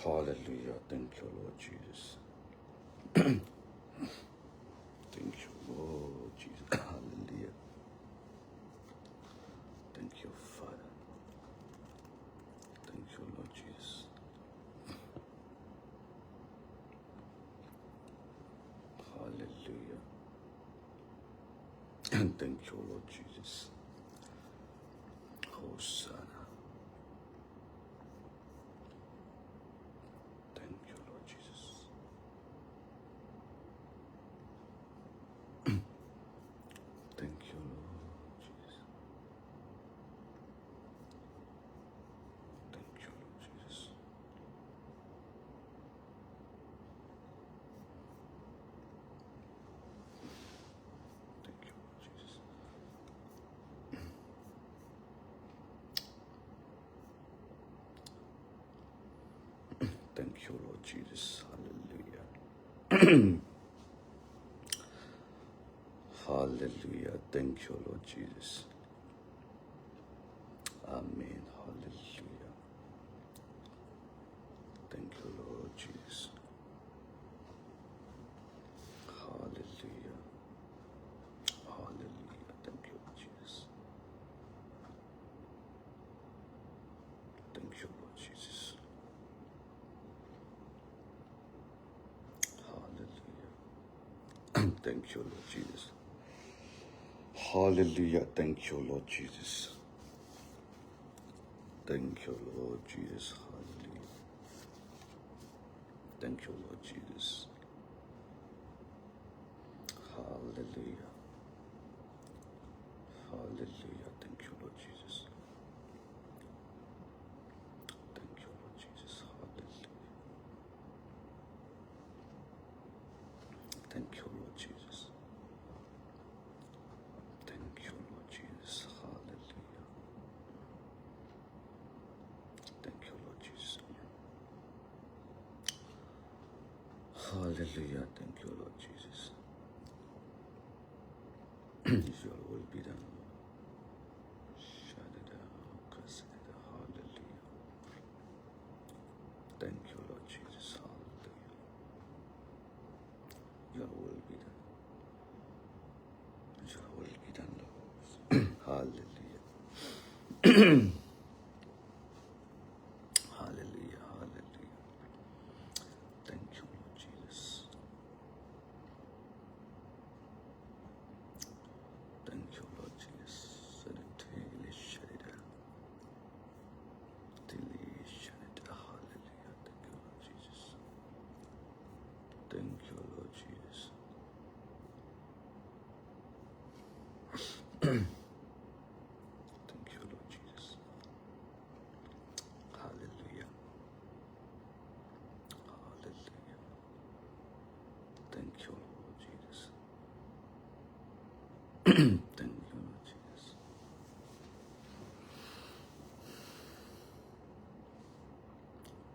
Hallelujah. Thank you, Lord Jesus. Thank you, Lord Jesus. Hallelujah. Thank you, Father. Thank you, Lord Jesus. Hallelujah. And thank you, Lord Jesus. Hosanna. Thank you, Lord Jesus. Thank you, Lord Jesus. Thank you, Lord Jesus. Thank you, Lord Jesus. Thank you, Lord Jesus. Hallelujah. Hallelujah. Thank you, Lord Jesus. Amen. Hallelujah. Thank you, Lord Jesus. Hallelujah. Hallelujah. Thank you, Jesus. Thank you, Lord Jesus. Hallelujah. Thank you, Lord Jesus. Hallelujah. Thank you, Lord Jesus. Thank you, Lord Jesus. Hallelujah. Thank you, Lord Jesus. Hallelujah. Hallelujah. Thank you, Lord Jesus. Thank you, Lord Jesus. Hallelujah. Thank you, Lord Jesus. Thank you, Lord Jesus. Hallelujah. Thank you, Lord Jesus. Hallelujah. Thank you, Lord Jesus. Your will be done, Lord. Hallelujah. Thank you, Lord Jesus. Hallelujah. Your will be done. Your will be done, Lord. Hallelujah. Hallelujah. Hallelujah. Thank you, Lord Jesus. Thank you, Lord Jesus. Hallelujah. Thank you, Lord Jesus. Thank you, Lord Jesus. Thank you, Lord Jesus. Hallelujah. Hallelujah. Thank you, Lord Jesus. Thank you, Lord Jesus.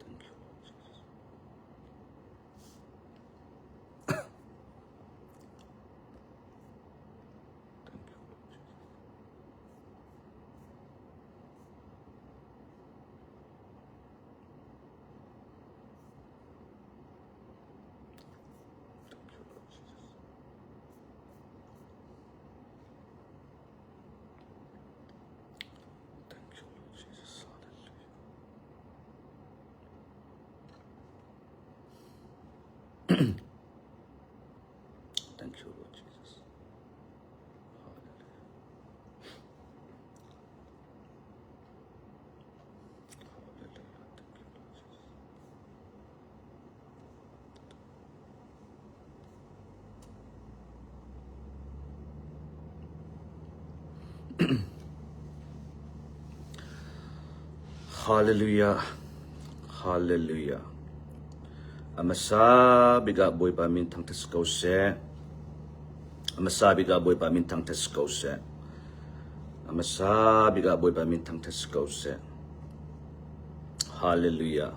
Thank you, Lord Jesus. Thank you, Lord Jesus. Thank you, Lord Jesus. Thank you, Lord Jesus. Hallelujah. Thank you, Lord Jesus. Hallelujah. Hallelujah. Thank you, Lord Jesus. Hallelujah. Hallelujah. A hmasa bik ah Bawipa min thangṭhat si ko seh. A hmasa bik ah Bawipa min thangṭhat si ko seh. A hmasa bik ah Bawipa min thangṭhat si ko seh. Hallelujah.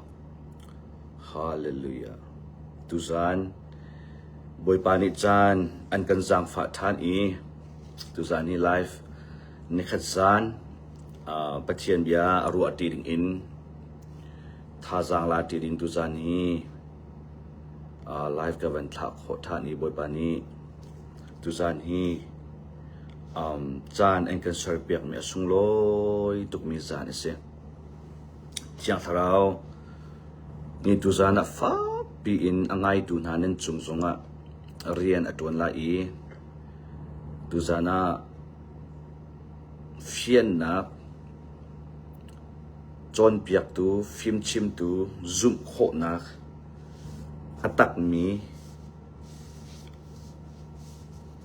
Hallelujah. Tuzan Bawipa nih caan an kan zaangfah ṭhan i tuzan hi live nikhat zan. Pathian bia a ruah ṭi dingin thazaang la ṭi ding tuzaan hi live ka van thlah khawh ṭhan i Bawipa nih tuzaan hi caan an kan serpiakmi a sunglawi tukmi zaan a si. Thiang Thlarau nih tuzaan ah fakpi in a ngaitu hna nan cung zongah rian a ṭuan lai i tuzaan ah Fiannak, cawnpiaktu, fimchimtu, zumh khawhnak a takmi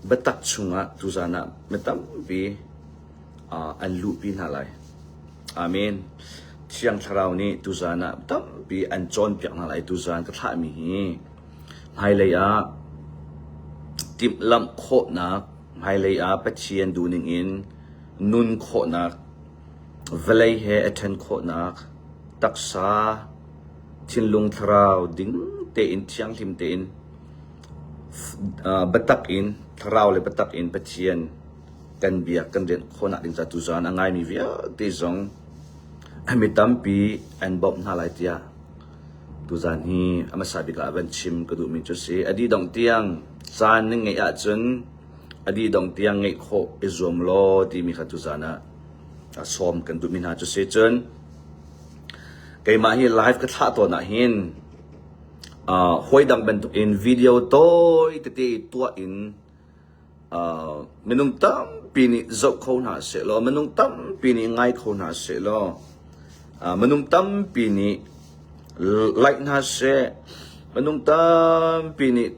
biatak chungah tuzaan ah mi tampi an luhpi hna lai. Amen. Thiang Thlarau nih tuzaan ah tampi an cawnpiak hna lai. Tuzaan ka thlahmi hi hmailei ah timhlamh khawhnak Hmailei ah Pathian duhning in nun khawhnak, vawlei he a ṭhen khawhnak, taksa, thinlung thlarau ding tein thianghlim tein biatak in thlarau le biatak in Pathian kan biak kan rianh khawhnak ding ca tuzaan a ngaimi vialte zong mi tampi an bawmh hna lai tiah tuzaan hi a hmasa bik ah van chim ka duhmi cu si. A dih dongh tiang caan na ngeih ahcun a dih dongh tiang ngeih khawh i zuam law timi kha tuzaan ah sawm kan duhmi hna cu si. Cun keimah hi live ka thlah tawn ah hin hawi dang bantukin video tawi tete tuah in minung tampi nih zoh kho hna sehlaw, minung tampi nih ngai kho hna sehlaw, minung tampi nih like hna seh, minung tampi nih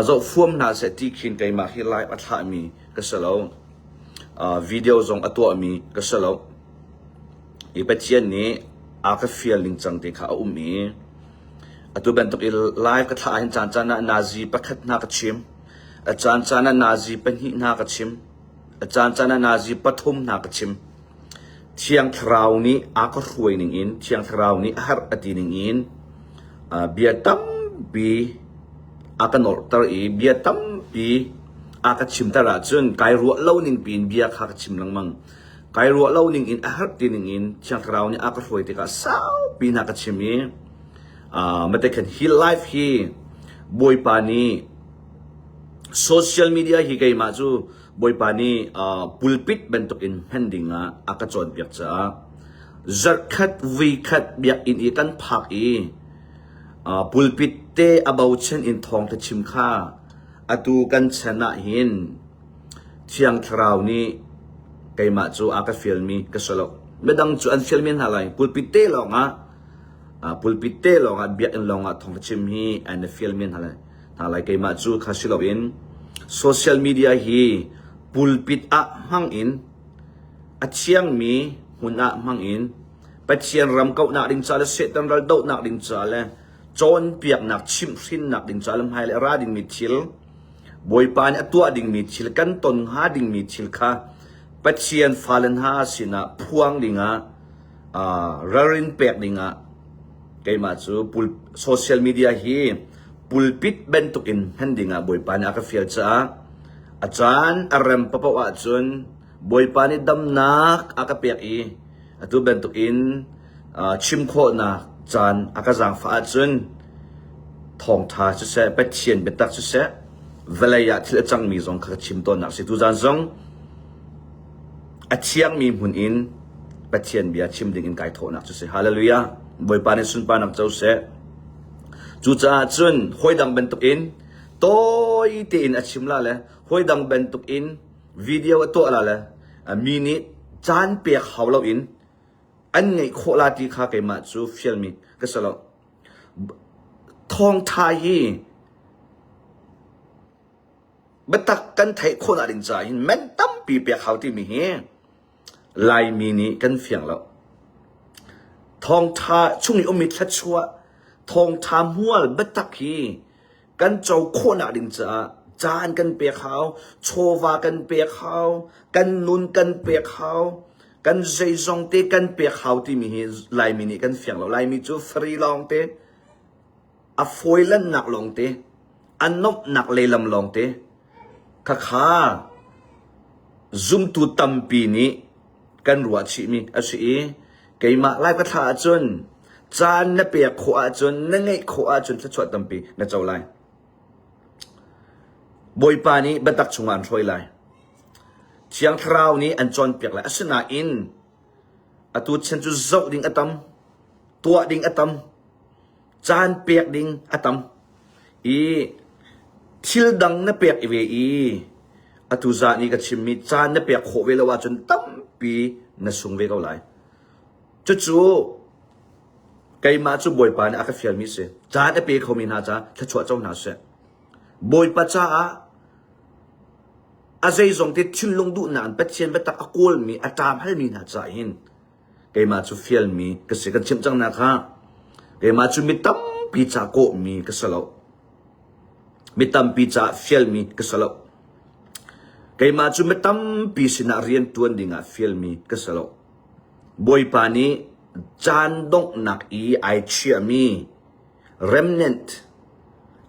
zoh fuam hna seh ti khin keimah hi live a thlahmi ka si lo. Video zong a tuahmi ka si lo. I Pathian nih a ka fial ning cang te kha a um i Atu bantuk i live ka thlah ahhin caan caan ah nazi pakhat hna ka chim. A caan caan ah nazi pahnih hna ka chim. A caan caan ah nazi pathum hna ka chim. Thiang Thlarau nih a ka hruai ning in, Thiang Thlarau nih a herh a ti ning in bia tampi a ka nolhter i bia tampi a ka chimter ahcun kai ruah lo ning piin bia kha ka chim lengmang. Kai ruah lo ning in a herh ti ning in Thiang Thlarau nih a ka hruai tikah saupi hna ka chim i mate khan hi life hi Bawipa nih social media hi keimah cu Bawipa nih pulpit bantukin hman ding ah a ka cawnpiak caah zarhkhat vuikhat biakinn i kan phak i pulpit te a bochan in thawngtha chim kha atu kan chan ah hin Thiang Thlarau nih keimah cu a ka fialmi ka si lo. Midang cu an fial men hna lai. Pulpit te lawngah pulpit te lawngah biakinn lawngah thawng ka chim hi an fial men hna lai. Hna lai keimah cu kha si loin social media hi pulpit ah hmang in a thiangmi hmun ah hmang in Pathian ram kauhnak ding ca le Satan ral dohnak ding ca le cawnpiaknak chimhhrinnak ding ca le hmailei a ra dingmi thil Bawipa nih a tuah dingmi thil kan ton hnga dingmi thil kha Pathian fale hna sinah phuang dingah ralrin pek dingah keimah cu social media hi pulpit bantukin hman dingah Bawipa nih a ka fial caah a caan a rem paoh ahcun Bawipa nih damnak a ka pek i atu bantukin chim khawhnak caan a ka zaangfah ahcun thawngṭha siseh Pathian biatak siseh vawlei ah thil a cangmi zong kha ka chim tawnnak a si. Tuzaan zong a thiangmi hmun in Pathian bia chim ding in kai thawhnak cu si. Hallelujah! Bawipa nih sunparnak co seh. Cucaah cun hawidang bantukin tawi tein a chim la le hawidang bantukin video a tuah la le mi nih caan pek hau loin an ngeih khawh la ti kha keimah cu fialmi ka si lo. Thawngṭha hi biatak kan theih khawhnak ding caah hin man tampi pek hau timi hi Laimi nih kan fiang lo. Thawngṭha chung i ummi thluachuah, thawngṭha hmual biatak hi kan co khawhnak ding caah caan kan pek hau, chawva kan pek hau, kan nun kan pek hau, kan zeizong te kan pek hau timi hi Laimi nih kan fiang lo. Laimi cu free lawng te, a fawi lannak lawng te, a nomhnak lehlam lawng te, khakha zumtu tampi nih. kan ruah chihmi a si i keimah lai ka thlah ahcun caan na pek khawh ahcun na ngeih khawh ahcun thluachuah tampi na co lai. Bawipa nih biatak chungah an hruai lai. Thiang Thlarau nih an cawnpiak lai. Asinain atu chan cu zoh ding a tam, tuah ding a tam, caan pek ding a tam i thil dang na pek i ve i atu zan i ka chimmi caan na pek khawh ve lo ahcun tampi na sung ve ko lai. Cucu keimah cu Bawipa nih a ka fialmi si. Caan a pe khomi hna ca thluachuah co hna seh. Bawipa caah a zeizong te thinlung duhnak in Pathian biatak a kawlmi, a ṭam halmi hna caah hin keimah cu fialmi ka si. Kan chimh cang hna kha keimah cu mi tampi ca kawhmi ka si lo. Mi tampi caah fialmi ka si lo. Keimah cu mi tampi sinah rian ṭuan dingah fialmi ka si lo. Bawipa nih caan donghnak i ai chiahmi remnant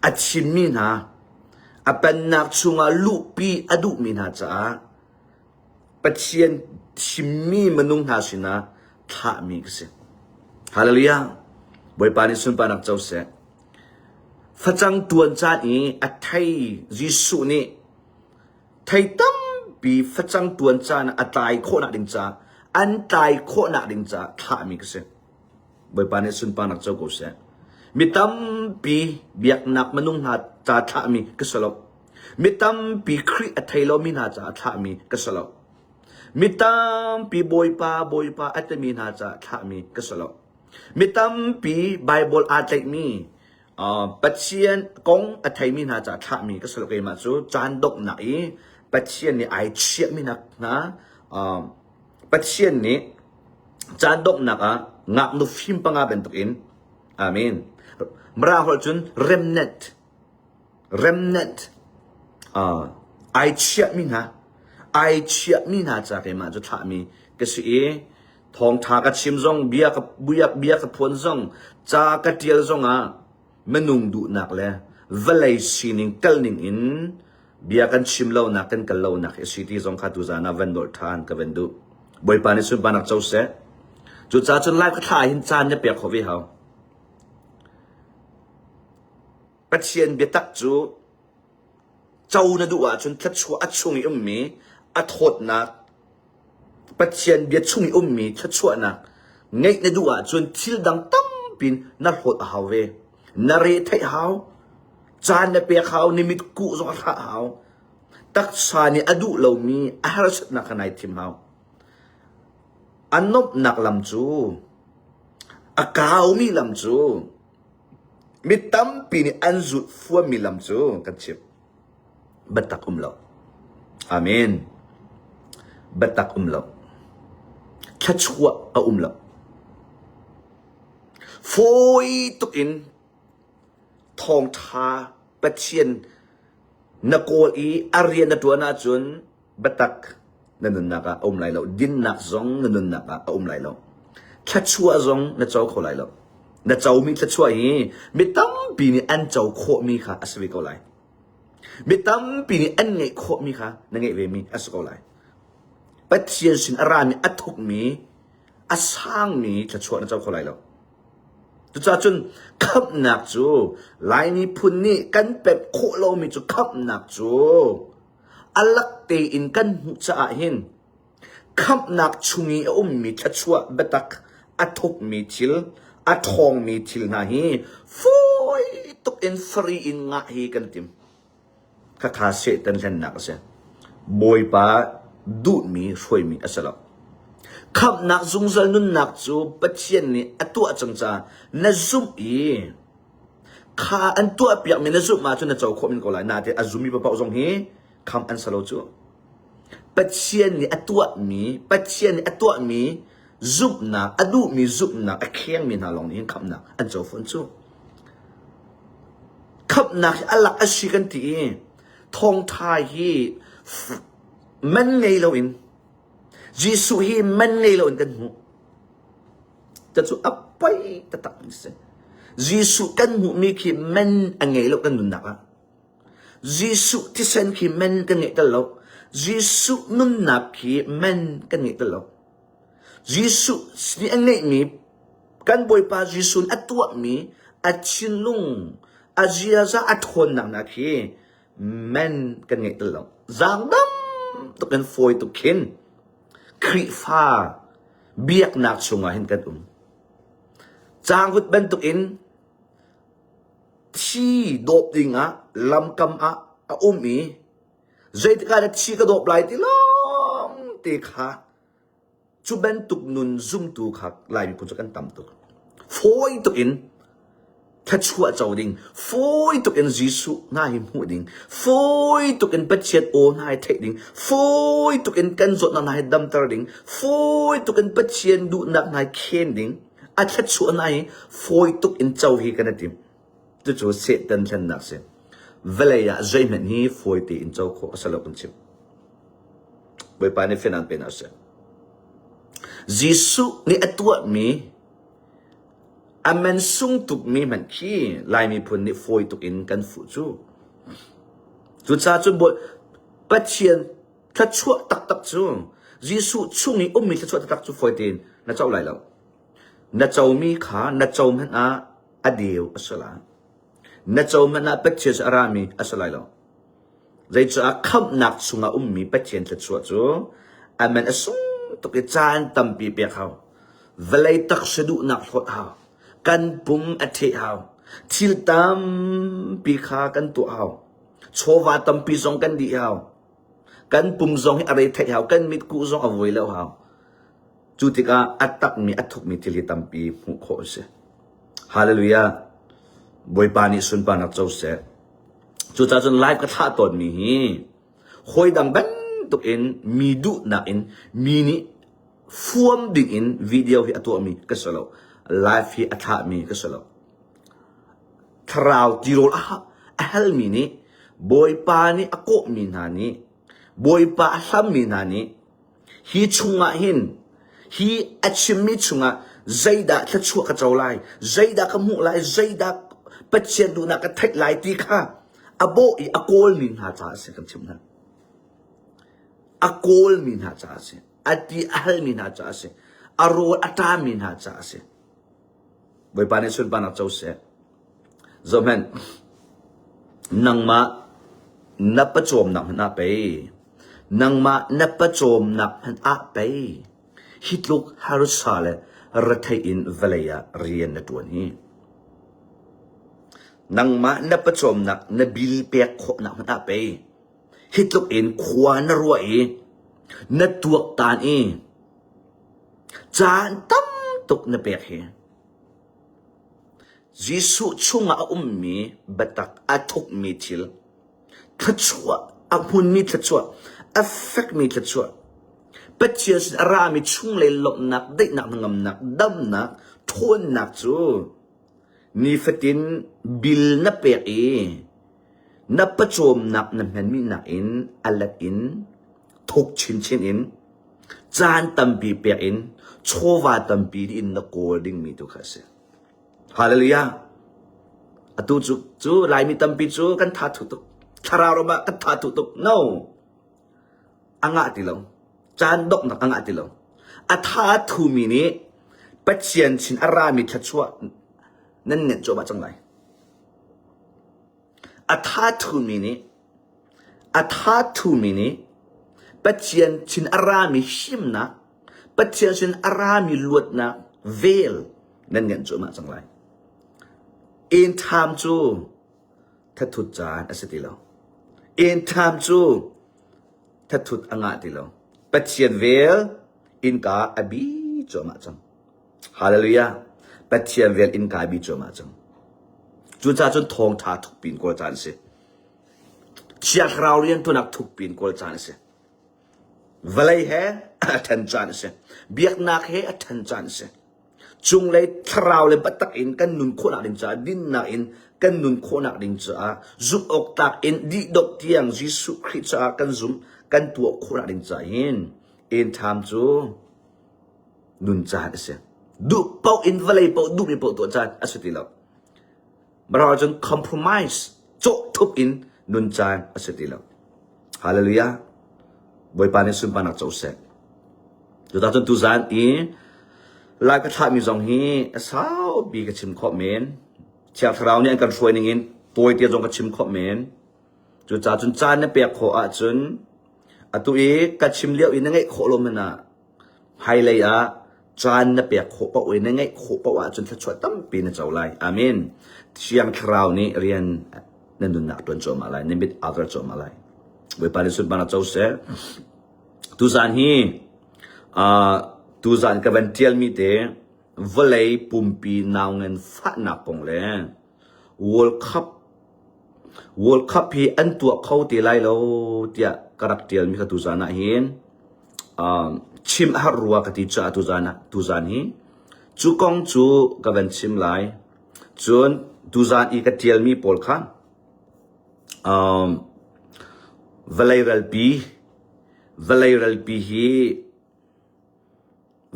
a thimmi hna, a pennak chungah luhpi a duhmi hna caah Pathian thimmi minung hna sinah thlahmi ka si. Hallelujah! Bawipa nih sunparnak co seh. Facang tuan caan i a thei Jesuh nih thei tampi facang tuan caan a tlai khawhnak ding caah an tlai khawhnak ding caah thlahmi ka si. Bawipa nih sunparnak co ko seh. Mi tampi biaknak minung hna ca thlahmi ka si lo. Mi tampi Khrih a thei lomi hna caah thlahmi ka si lo. Mi tampi Bawipa, Bawipa a timi hna caah thlahmi ka si lo. Mi tampi Baibal aa tlaihmi uh, Pathian kong a theimi hna caah thlahmi ka si lo. Keimah cu caan donghnak i Pathian nih ai chiahmi hna uh, Pathian nih caan donghnak ah ngaknu fim panga bantukin Amen. Mara holh cun remnant remnant uh, ai chiahmi hna ai chiahmi hna ca keimah cu thlahmi ka si i thawngtha ka chim zong bia ka bia, bia ka phuan zong ca ka tial zong ah minung duhnak le vawlei sining kal ning in bia kan chim lonak kan kal lonak hi si ti zong kha tuzan ah van dolh ṭhan ka van duh. Bawipa nih sunparnak co seh. Cucaah cun lai ka thla hin caan na pek khawh ve hau. Pathian biatak cu co na duh ahcun thluachuah a chung i ummi a thawtnak Pathian bia chung i ummi thluachuahnak ngeih na duh ahcun thil dang tampin na hlawt a hau ve. Na re theih hau, caan na pek hau, na mit kuh zong a hrah hau. Taksa nih a duh lomi a harsatnak kha nai thim hau. A nuamhnak lam cu, a kaumi lam cu, mi tampi nih an zulh fuammi lam cu kan chimh. Biatak um lo. Amen. Biatak um lo. Thluachuah a um lo. Fawi tuk in thawngṭha Pathian na kawl i a rian na ṭuan ahcun biatak na nunnak ah a um lai lo. Dinnak zong na nunnak ah a um lai lo. Thluachuah zong na co kho lai lo. Na comi thluachuah hi mi tampi nih an co khawhmi kha a si ve ko lai. Mi tampi nih an ngeih khawhmi kha na ngeih vemi a si ko lai. Pathian sin a rami a thukmi a sangmi thluachuah na co kho lai lo. Cucaah cun khamhnak cu Lai miphun nih kan pemh khawh lomi cu khamhnak cu a lak tein kan hmuh caah hin Khamhnak chung i a ummi thluachuah biatak a thukmi thil, a ṭhawngmi thil hna hi fawi tuk in free in ngah hi kan tim. Khakha Satan hlennak a si. Bawipa duhmi hruaimi a si lo. Khamhnak zungzal nunnak cu Pathian nih a tuah cang caah na zumh i kha an tuahpiakmi na zumh ahcun na co khawh men ko lai. Nain a zummi paoh zong hi khamh an si lo cu. Pathian nih a tuahmi, Pathian nih a tuahmi zumhnak, a duhmi zumhnak a khengmi hna lawng nih hin khamhnak an co fawn cu. Khamhnak hi a lak a si kan ti i thawngtha hi man ngei loin Jesuh hi man ngei loin kan hmuh. Cucu a poi taktak mi si. Jesuh kan hmuhmi khi man a ngei lo kan nunnak ah. Jesuh thisen khi men kan ngeih tel lo. Jesuh nunnak khi men kan ngeih tel lo. Jesuh nih a ngeihmi kan Bawipa Jesuh nih a tuahmi a thinlung, a ziaza, a ṭhawnnak hna khi men kan ngeih tel lo. Zaangdam tuk in fawi tuk khin Khrihfa biaknak chungah hin kan um. Caangut bantuk in thi dawp dingah lamkam ah a um i zeitik ah dah thi ka dawp lai ti lawng te kha cu bantuk nun zumtu kha Lai miphun cu kan tam tuk. Fawi tuk in thluachuah co ding, fawi tuk in Jesuh hna hi hmuh ding, fawi tuk in Pathian aw hna hi theih ding, fawi tuk in kan zawtnak hna hi damter ding, fawi tuk in Pathian duhnak hna hi khen ding, a thluachuah hna hi fawi tuk in co hi kan i tim. Cucu Satan thlennak si. Vawlei ah zeihmanh hi fawi tein co khawh a si lo kan chim. Bawipa nih fianang pe hna seh. Jesuh nih a tuahmi a man sung tukmi hmanh khi Lai miphun nih fawi tuk in kan fuh cu. Cucaah cun Pathian thluachuah taktak cu Jesuh chung i ummi thluachuah taktak cu fawi tein na co lai lo. Na comi kha na co hmanh ah a deu a si lai. Na co hmanh ah Pathian a rami a si lai lo. Zeicah khamhnak chungah ummi Pathian thluachuah cu a man a sung tuk i caan tampi pek hau. Vawlei taksa duhnak hlawt hau. Kan pum a ṭheh hau. Thil tampi kha kan tuah hau. Chawva tampi zong kan dih hau. Kan pum zong hi a re theih hau. Kan mitkuh zong a vui lo hau. Cu tikah a takmi a thukmi thil hi tampi hmuh khawh a si. Hallelujah. Bawipa nih sunparnak co seh. Cucaah cun live ka thlah tawnmi hi hawidang bantuk in mi duhnak in mi nih fuam ding in video hi a tuahmi ka si lo. Live hi a thlahmi ka si lo. Thlarau tirawl a, a halmi nih Bawipa nih a kawhmi hna nih Bawipa a hlammi hna nih Hi chungah hin, hi a chimmi chungah zeidah thluachuah ka co lai, zeidah ka hmuh lai, zeidah Pathian duhnak ka theih lai ti kha a bawh i a kawlmi hna caah a si kan chimh hna. A kawlmi hna caah a si. A ti a halmi hna caah a si. A rawl a ṭami hna caah a si. Bawipa nih sunparnak co seh. Zohhmanh, nangmah na pawcawmnak hmanh ah pei, nangmah na pawcawmnak hmanh ah pei, hi tluk harsa le rethei in vawlei ah rian na ṭuan hi. Nangmah na pawcawmnak na bil pek khawhnak hmanh ah pei, hi tluk in khua na ruah i na tuaktan i caan tam tuk na pek hi. Jesuh chungah a ummi biatak a thukmi thil, thluachuah, a hmunmi thluachuah, a fekmi thluachuah, Pathian sin a rami chunglei lawmhnak, daihnak, hnangamnak, damnak, ṭhawnnak cu nifatin bil na pek i na pawcawmnak na hmanmi nakin a let in thuk chinchin in caan tampi pek in chawva tampi in na kawl dingmi tu kha a si. Hallelujah. Atu cu cu Laimi tampi cu kan tha thu tuk. Thlarau ram ah kan tha thu tuk. No. A ngah ti lo. Caan donghnak a ngah ti lo. A tha thumi nih Pathian sin a rami thluachuah nan ngenh cuahmah cang lai. A tha thumi nih A tha thumi nih Pathian sin a rami himnak, Pathian sin a rami luatnak vel nan ngenh cuahmah cang lai. End time cu thathut caan a si ti lo. End time cu thathut a ngah ti lo. Pathian vel innka a bi cuahmah cang. Hallelujah. Pathian vel innka a bi cuahmah cang. Cucaah cun thawngṭha thukpi in kawl caan a si. Thiang Thlarau rianṭuannak thukpi in kawl caan a si. Vawlei he a ṭhen caan a si. Biaknak he a ṭhen caan a si. Cunglei thlarau le biatak in kan nun khawhnak ding caah dinnak in kan nun khawhnak ding caah zumh awk tlak in dihdongh tiang Jesuh Khrih caah kan zumh kan tuah khawhnak ding caah hin end time cu nun caan a si. Duh paoh in vawlei paoh duhmi paoh tuah caan a si ti lo. Mara cun compromise cawhthup in nun caan a si ti lo. Hallelujah. Bawipa nih sunparnak co seh. Cuta cun tuzan i lai ka thlahmi zong hi a saupi ka chim khawh men. Thiang Thlarau nih an kan hruai ningin tawite zong ka chim khawh men. Cucaah cun caan na pek khawh ahcun atu i ka chim lio i na ngeih khawh lo hmanh ah hmailei ah caan na pek khawh paoh i na ngeih khawh paoh ahcun thluachuah tampi na co lai. Amen. Thiang Thlarau nih rian na nunnak ṭuan cuahmah lai, na mit aa cuahmah lai. Bawipa nih sunparnak co seh. Tuzaan hi uh, tuzaan ka van ṭialmi te vawlei pumpi naungen fahnak kong le World Cup World Cup hi an tuah kho te lai lo tiah ka rak ṭialmi kha tuzaan ah hin um, chim a har rua ka ti caah tuzaan ah tuzaan hi cu kong cu ka van chim lai. Cun tuzaan i ka ṭialmi pawl kha um, vawlei ralpi vawlei ralpi hi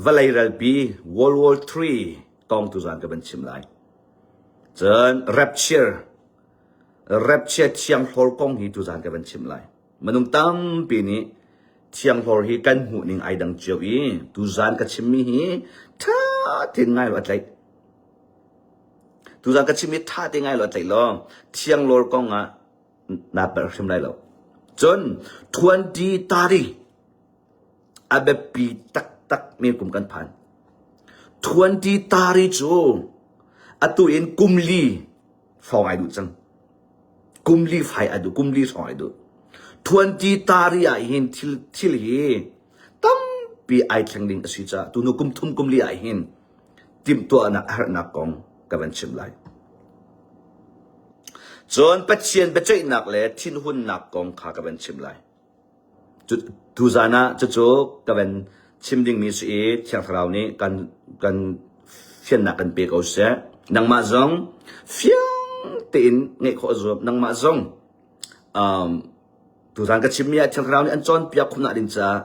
Vawlei ralpi World War III kong tuzaan ka van chim lai. Cun rapture, rapture thianghlawr kong hi tuzaan ka van chim lai. Minung tampi nih thianghlawr hi kan hmuh ning ai dang cio i tuzaan ka chimmi hi ṭha tein ngai law a tlaih. Tuzaan ka chimmi ṭha tein ngai law a tlaih law thianglawr kong ah naa palh hrim lai lo. Cun 2030 A biapi taktak mi kum kan phan. Thuanti tari cu atu in kum li hrawng ai duh cang. Kum li fai ai duh, kum li hrawng ai duh. Thuanti tari ah hin thil, thil hi tampi ai thleng ding a si caah tunu kum thum kum li ah hin timhtuahnak a herhnak kong ka van chim lai. Cun Pathian biaceihnak le thinhunnak kong kha ka van chim lai. Tuzaan ah cucu ka van chim dingmi si i Thiang Thlarau nih kan, kan fiannak kan pe ko seh. Nangmah zong fiang tein ngeih khawh zuam. Nangmah zong um, tuzaan ka chimmi ah Thiang Thlarau nih an cawnpiak khawhnak ding caah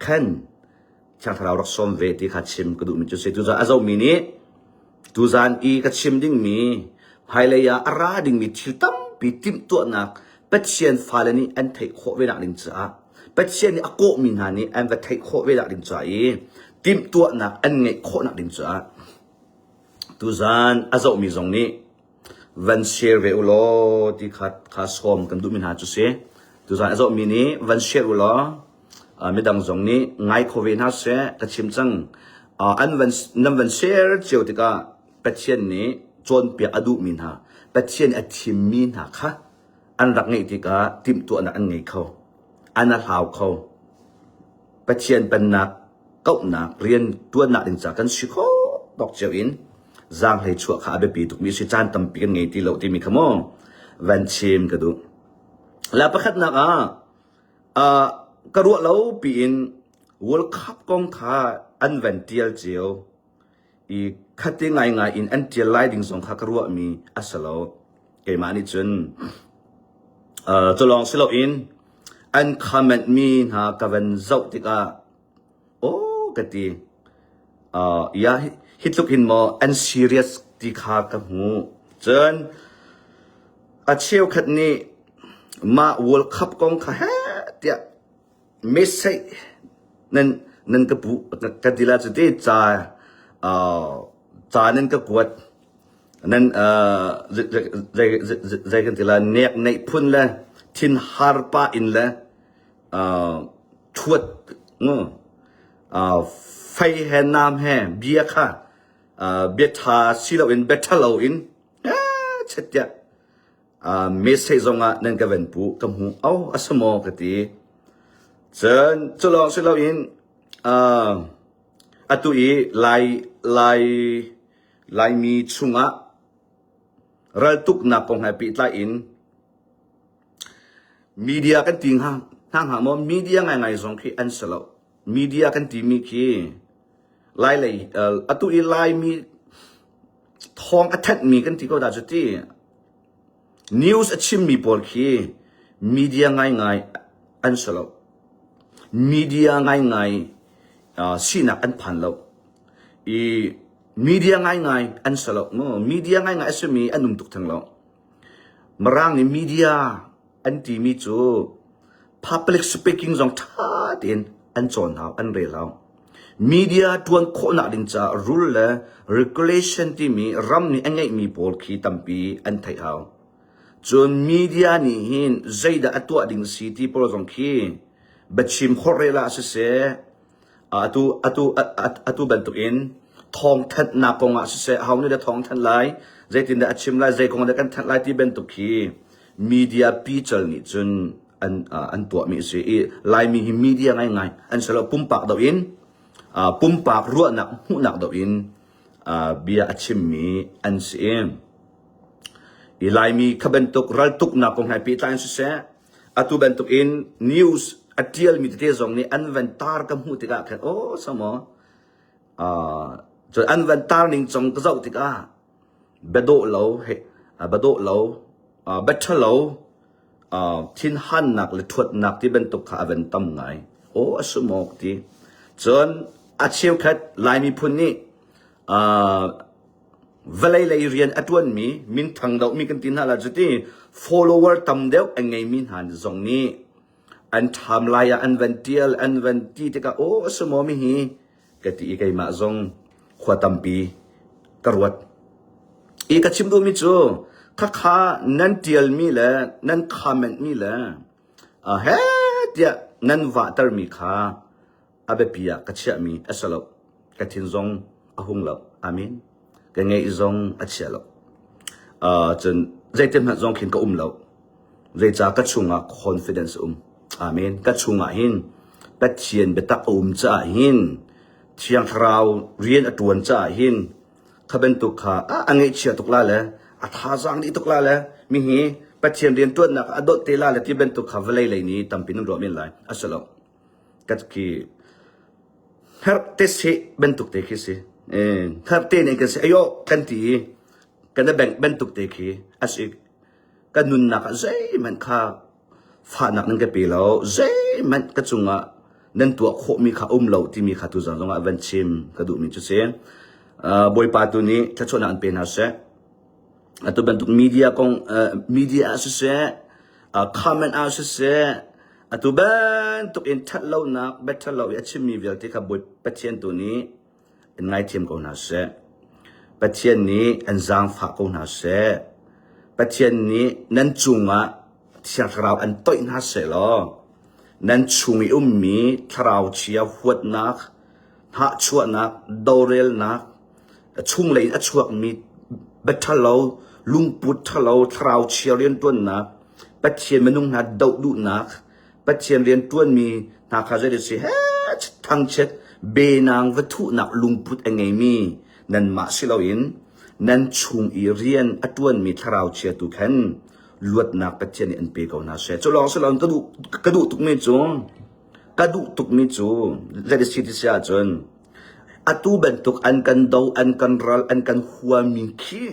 khan Thiang Thlarau rak sawm ve ti kha chim ka duhmi cu si. Tuzaan a zohmi nih tuzaan i ka chim dingmi hmailei ah a ra dingmi thil tampi timhtuahnak Pathian fale nih an theih khawh ve nak ding caah Pathian nih a kawhmi hna nih an va theih khawh ve nak ding caah i timhtuahnak an ngeih khawh nak ding caah tuzaan a zohmi zong nih van share ve u law ti kha kha sawm kan duhmi hna cu si. Tuzaan a zohmi nih van share u law midang zong nih ngai kho ve hna seh ka chim cang. An van nan van share cio tikah Pathian nih cawnpiak a duhmi hna Pathian a thimmi hna kha an rak ngeih tikah timhtuahnak an ngei kho. An a hlau kho. Pathian pennak kauhnak rian ṭuannak ding ca kan si kho tawk cio in zaanghlei chuah kha a biapi tukmi a si. Caan tampi kan ngei ti lo timi kha maw van chim ka duh. La pakhatnak ah uh, ka ruah lo piin World Cup kong kha an van tial cio i khate ngaingai in an ṭial lai ding zong kha ka ruahmi a si lo. Keimah nih cun uh, cu lawng si loin an comment mi hna ka van zoh tikah aw ka ti uh, ya hi tluk hin maw an serious ti kha ka hmu cun a cheukhat nih mah World Cup kong kha he tiah message nan nan ka pu ka ti la cu te ca uh, ca nan ka kuat nan uh, zei kan ti la nek neih phun le thin har pa in le uh, thuat ngo uh, fei he nam he bia kha uh, bia tha si lo in bia tha lo in eh chet tiah message zongah nan ka van pu ka hmu au a si maw ka ti cun cu lawng si loin atu i lai lai laimi chungah raltuknak kong he pehtlai in media kan ti hnga hna hnga maw media ngaingai zong khi an si lo media kan timi khi lai lei atu i laimi thawng a thanhmi kan ti ko dah cu ti news a chimmi pawl khi media ngaingai an si lo media ngaingai uh, sinak an phan lo i media ngaingai an si lo no media ngaingai a simi an um tuk theng lo Mirang nih media an timi cu public speaking zong ṭha tein an cawn hau an rel hau. Media ṭuan khawhnak ding caah rule le regulation timi ram nih a ngeihmi pawl khi tampi an theih hau. Cun media nih hin zeidah a tuah ding si ti pawl zong khi biachim holhrel ah siseh, atu atu atu bantukin thawngthanhnak kong ah siseh, aho nih dah thawngthanh lai, zeitindah a chim lai, zei kong dah kan thanh lai ti bantuk khi media pical nih cun an an tuahmi a si i Laimi hi media ngaingai an si lo pumpak doh in pumpak ruahnak hmuhnak doh in bia a chimmi an si i i Laimi kha bantuk raltuknak kong he pehtlai in siseh atu bantuk in news a tialmi tete zong nih an van tar ka hmuh tikah khan aw samo cun an van tar ning cong ka zoh tikah biadawh lo biadawh lo bia ṭhalo thinhannak le ṭhuatnak ti bantuk kha a van tam ngai. Aw a si maw ka ti. Cun a cheukhat Lai miphun nih vawlei lei rian a ṭuanmi minthang dohmi kan ti hna la cuti follower tam deuh a ngeimi hna zong nih an ṭham lai ah an van ṭial an van ti tikah aw a si maw mi hi ka ti i keimah zong khua tampi ka ruat. I ka chim duhmi cu khakha nan ṭialmi le nan comment-mi le he tiah nan vahtermi kha a biapi ah ka chiahmi a si lo. Ka thin zong a hung lo. Amen. Ka ngeih zong a chia lo. Cun zeitin hmanh zong khin ka um lo. Zeicah ka chungah confidence a um. Amen. Ka chungah hin Pathian biatak a um caah hin Thiang Thlarau rian a ṭuan caah hin kha bantuk kha a ngaihchia tuk la le a thazaang dih tuk la le mi hi Pathian rian ṭuannak a dawt te la le ti bantuk kha vawlei lei nih tampi nan ruah men lai. A si lo. Ka khi hngerh te seh bantuk te khi si. Hngerh te nih kan si ayo kan ti i kan i bengh bantuk te khi a si. Ka nunnak ah zeihmanh kha fahnak nan ka pe lo, zeihmanh ka cungah nan tuah khawhmi kha um lo timi kha tuzan zongah van chim ka duhmi cu si. Bawipa tu nih thluachuahnak an pe hna seh. Atu bantuk media kong media ah siseh, comment ah siseh, atu bantuk in ṭhatlonak, biaṭhatlo i a chimmi vialte kha Bawi Pathian tu nih in ngaithiam ko hna seh. Pathian nih an zaangfah ko hna seh. Pathian nih nan cungah Thiang Thlarau an toih hna seh law nan chung i ummi thlarau chia huatnak, hnahchuahnak, dorelnak, chunglei in a chuakmi biaṭhalo, lungput ṭhalo, thlarau chia rianṭuannak, Pathian minung hna doh duhnak, Pathian rian ṭuanmi hna kha zei si he thangchiat benang va thuhnak lungput a ngeimi nanmah si loin nan chung i rian a ṭuanmi thlarau chia tu khan luatnak Pathian nih an pe ko hna seh. Cu lawng si loin ka duh ka duh tukmi cu ka duh tukmi cu zei si ti si ahcun atu bantuk an kan do an kan ral an kan huami khi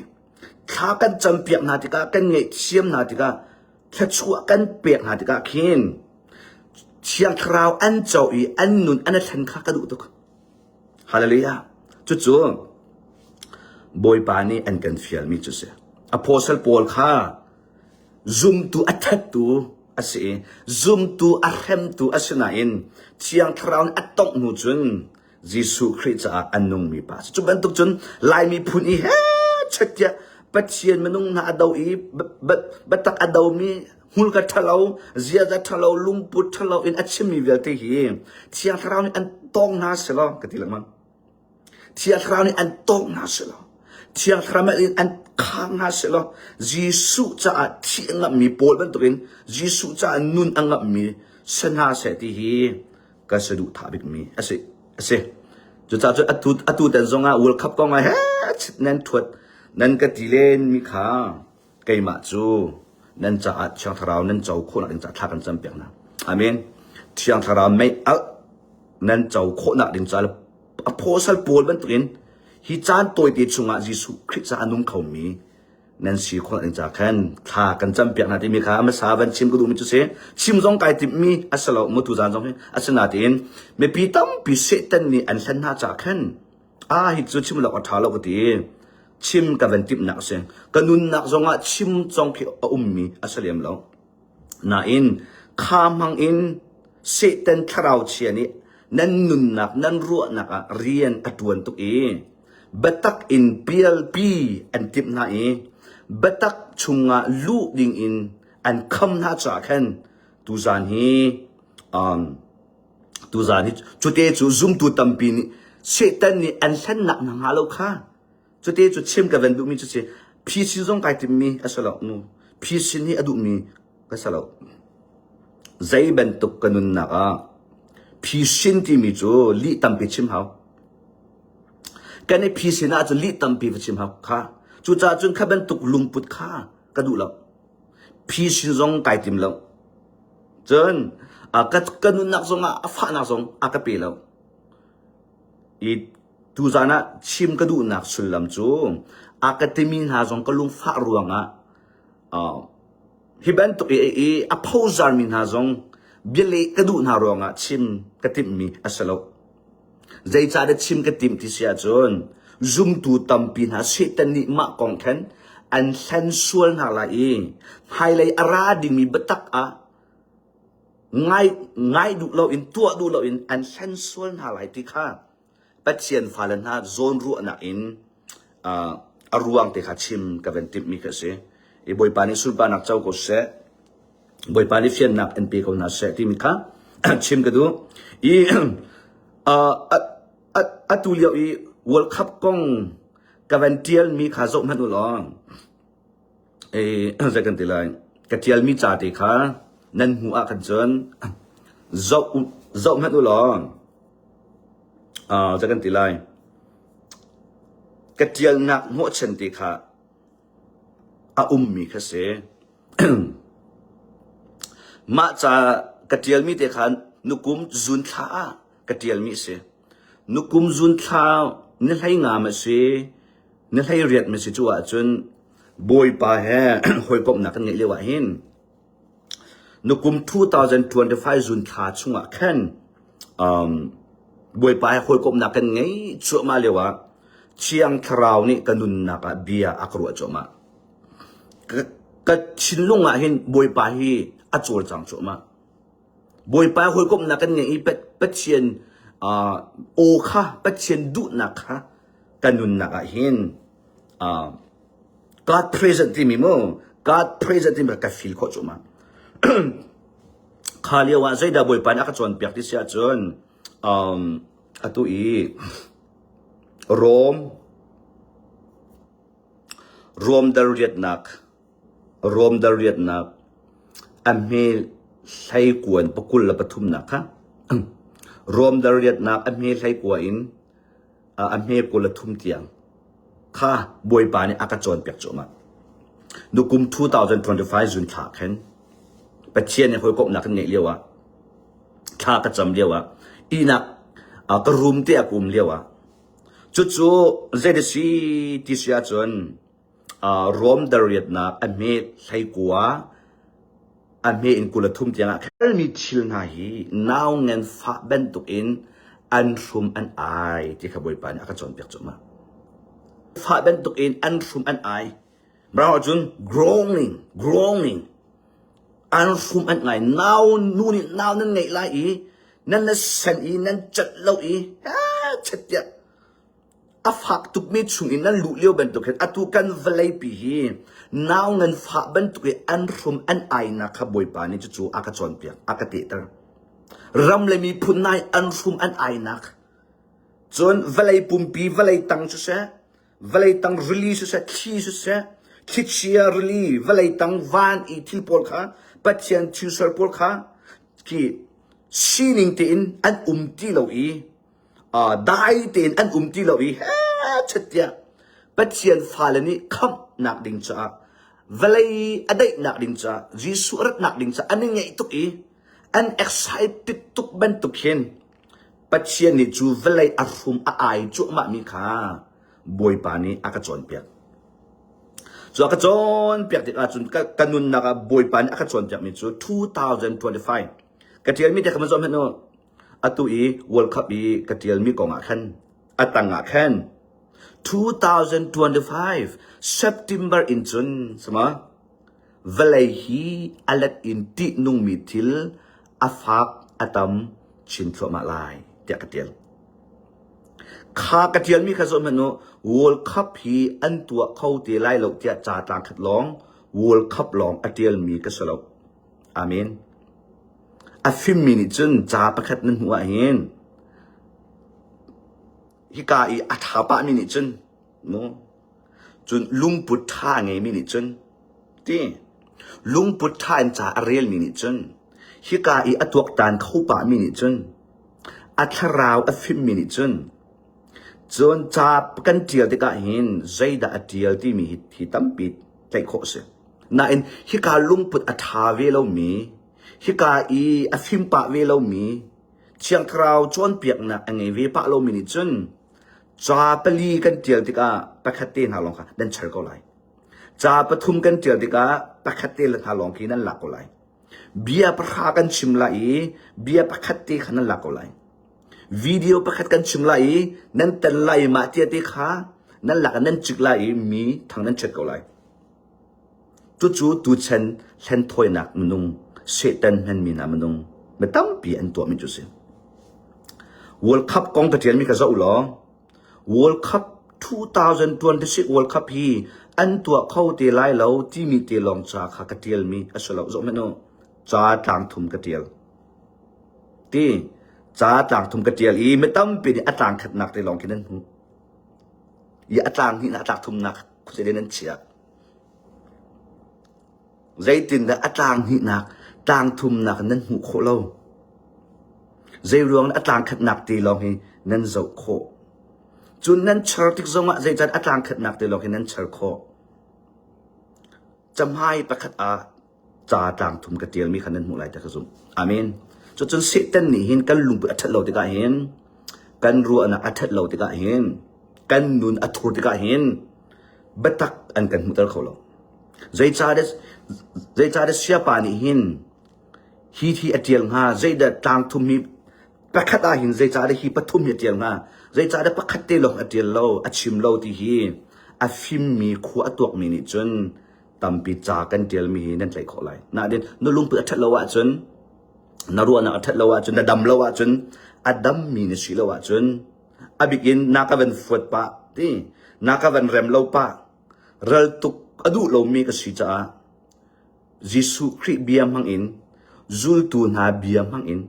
thla kan campiak hna tikah kan ngaihthiam hna tikah thluachuah kan pek hna tikah khin Thiang Thlarau an co i an nun an i thlen kha ka duh tuk. Hallelujah. Cucu Bawipa nih an kan fialmi cu si. Apostle Paul kha zumtu a thattu a si i zumtu a hremtu a si nain Thiang Thlarau nih a tongh hnu cun Jesuh Khrih caah an nungmi pa a si. Cu bantuk cun Lai miphun i he chet tiah Pathian minung hna a do i biatak a domi hmurka ṭhalo, ziaza ṭhalo, lungput ṭhalo in a chimmi vialte hi Thiang Thlarau nih an tawng hna selaw ka ti lengmang. Thiang Thlarau nih an tawng hna selaw Thiang Thlarau nih an khang hna selaw Jesuh caah thih a ngamhmi Paul bantukin Jesuh caah nun a ngamhmi si hna seh ti hi ka saduhthah bikmi a si. A si. Cucaah cun atu atu tan zongah World Cup kong ah he nan thuat nan ka ti len mi kha keimah cu nan caah Thiang Thlarau nan co khawhnak ding caah thla kan campiak hna. Amen. Thiang Thlarau mei alh nan co khawhnak ding caah apostle Paul bantukin hi caan tawite chungah Jesuh Khrih caah a nung khomi nan si khawh ding ca khan thla kan campiak hna timi kha hmasa van chim ka duhmi cu si chim zong kai timhmi a si lo mu tuzaan zong hi asinain mipi tampi Satan nih an hlen hna ca khan a hi cu chim lo a ṭha lo ka ti chim ka van timhnak a si ka nunnak zongah chim zong khi a ummi a si lem lo nain kha hmang in Satan thlarau chia nih. nan nunnak nan ruahnak ah rian a ṭuan tuk i biatak in pialpi an timh hna i biatak chungah luh dingin an kham hna caah khan tuzan hi um, tuzan hi cute cu zumtu tampi nih Satan nih an hlennak hna hnga lo kha cute cu chim ka van duhmi cu si phisin zong kai timmi a si lo nu phisin hi a duhmi ka si lo zei bantuk ka nunnak ah phisin timi cu lih tampi chim hau kan i phisin ahcun lih tampi va chim hau kha cucaah cun kha bantuk lungput kha ka duh lo phisin zong kai tim lo cun ka, ka nunnak zong ah a fahnak zong a ka pe lo i tuzan ah chim ka duhnak sullam cu a ka timi hna zong ka lungfah ruangah hi bantuk i, i a phozarmi hna zong bialeh ka duh hna ruangah chim ka timhmi a si lo. Zeicahdah chim ka timh ti si ahcun zumtu tampi hna Satan nih mah kong khan an hlen sual hna lai i hmailei a ra dingmi biatak ah ngai, ngai duh loin tuah duh loin an hlen sual hna lai ti kha Pathian fale hna zawnruahnak in uh, a ruang te kha chim ka van timhmi kha a si. I Bawipa nih sunparnak co ko seh. Bawipa nih fiannak in pe ko hna seh timi kha chim ka duh. I uh, atu lio i World Cup kong ka van tialmi kha zoh hmanh u law zei kan ti lai ka tialmi ca te kha nan hmuh ah khan cun zoh zoh hmanh u law zei kan ti lai ka tialnak hnawhchan te kha a ummi kha si mah ca ka tialmi te kha nukum zun thla ah ka tialmi a si nukum zun thla ni hlei ngam a si ni hlei riat mi si cu ahcun Bawipa he hawikomhnak kan ngeih lio ah hin nukum 2025 zun thla chungah khan um, Bawipa he hawikomhnak kan ngei cuahmah lio ah Thiang Thlarau nih ka nunnak ah bia a ka ruah cuahmah. Ka, ka thinlung ah hin Bawipa hi a cawlcang cuahmah. Bawipa hawikomhnak kan ngeih i Pathian uh, aw kha Pathian duhnak kha ka nunnak ah hin uh, God present timi mu God present timi ka feel khawh cuahmah. Kha lio ah zeidah Bawipa nih a ka cawnpiak ti si ahcun um, atu i Rom Rom dal riatnak Rom dal riatnak a hme hleikuan pakul le pathumnak kha Rom dal riatnak a hme hleikua in a hme kul le thum tiang kha Bawipa nih a ka cawnpiak cuahmah. Nukum 2025 June thla khin Pathian he hawikomhnak kan ngeih lio ah thla ka cam lio ah ihnak ka room te ah ka um lio ah cucu zei da si ti si ahcun Rom dariatnak a hme hleikua a hme in kul a thum tiang ah khelmi thil hna hi nau ngan fah bantuk in an hrum an ai ti kha Bawipa nih a ka cawnpiak cuahmah. Fah bantuk in an hrum an ai. Mirang ahcun groaning, groaning. An hrum an ngai. Nau nu nih nau nan ngeih lai i nan la sen i nan cat lo i chet tiah a fak tukmi chung in nan luh lio bantuk hin atu kan vawleipi hi nau ngan fah bantuk i an hrum an ainak kha Bawipa nih cucu a ka cawnpiak a ka tehter ram le miphun nai an hrum an ainak cun vawlei pumpi vawlei tang siseh vawlei tang rili siseh thli siseh thlichia rili vawlei tang van i thil pawl kha Pathian thilser pawl kha khi sining tein an um ti lo i dai tein an um ti lo i hechet tiah Pathian fale nih khamhnak ding caah vawlei a daihnak ding caah Jesuh a ratnak ding caah an i ngaih tuk i an excited tuk bantuk hin Pathian nih cu vawlei a hrum a ai cuahmahmi kha Bawipa nih a ka cawnpiak. Cu a ka cawnpiak tikah cun ka, ka nunnak ah Bawipa nih a ka cawnpiakmi cu 2025 ka ṭialmi te kha van zoh hmanh u. Atu i World Cup i ka ṭialmi kong ah khan a tang ah khan 2025 September in cun sama vawlei hi a let in ṭihnungmi thil a fak a tam chin thluahmah lai. tiah ka tial. Kha ka tialmi kha zoh hmanh u, World Cup hi an tuah kho te lai lo tiah ca tlang khat lawng World Cup lawng a tialmi ka si lo. Amen. A fimmi nih cun ca pakhat nan hmuh ahhin hika i a ṭha pahmi nih cun mu cun lungput ṭha a ngeimi nih cun ti lungput ṭha in ca a relmi nih cun hika i a tuaktan kho pahmi nih cun a thlarau a fimmi nih cun cun ca kan ṭial tikah hin zeidah a ṭial timi hi, hi tampi tlaih khawh a si. Nain hika lungput a ṭha ve lomi, hika i a fim pah ve lomi, Thiang Thlarau cawnpiaknak a ngei ve pah lomi nih cun ca pali kan ṭial tikah pakhat te hna lawng kha nan char ko lai. Ca pathum kan ṭial tikah pakhat te le hna lawng khi nan lak ko lai. Bia pahra kan chim lai i bia pakhat te kha nan lak ko lai. Video pakhat kan chim lai i nan tan lai i mah tia te kha nan lak i nan cik lai i mi thang nan chiat ko lai. Cucu tuchan hlenthawinak minung, Satan hmanmi hna minung, mi tampi an tuahmi cu a si. World Cup kong ka ṭialmi ka zoh law, World Cup 2026 World Cup hi an tuah kho te lai lo timi te lawng ca kha ka ṭialmi a si lo. Zoh hmanh u, ca tlang thum ka ṭial. Ti, ca tlang thum ka ṭial i mi tampi nih a tlang khatnak te lawng khi nan hmuh. I a tlang hnihnak, a tlang thumnak khuazei nan chiah. Zeitindah a tlang hnihnak, tlang thumnak nan hmuh khawh lo? Zeiruang a tlang khatnak te lawng hi nan zoh khawh? Cun nan char tik zongah zeican a tlang khatnak te lawng hi nan char khawh? Camhai pakhat ah ca tlang thum ka tialmi kha nan hmuh lai ti ka zumh. Amen. Cucun Satan nih hin kan lungput a ṭhat lo tikah hin, kan ruahnak a ṭhat lo tikah hin, kan nun a thur tikah hin, biatak an kan hmuhter kho lo. Zeicahdah siapa nih hin hi thi a ṭial hnga, zeidah tlang thum hi pakhat ah hin zeicahdah hi pathum hi a ṭial hnga, zeicahdah pakhat te lawng a ṭial lo, a chim lo ti hi a fimmi khua a tuakmi nih cun tampi ca kan ṭialmi hi nan tlaih khawh lai. Nain na lungput a ṭhat lo ahcun, na ruahnak a ṭhat lo ahcun, na dam lo ahcun, a dammi na si lo ahcun, a bik in na ka van fuat pah ti, na ka van rem lo pah, ral tuk a duh lomi ka si caah Jesuh Khrih bia hmang in, zultu hna bia hmang in,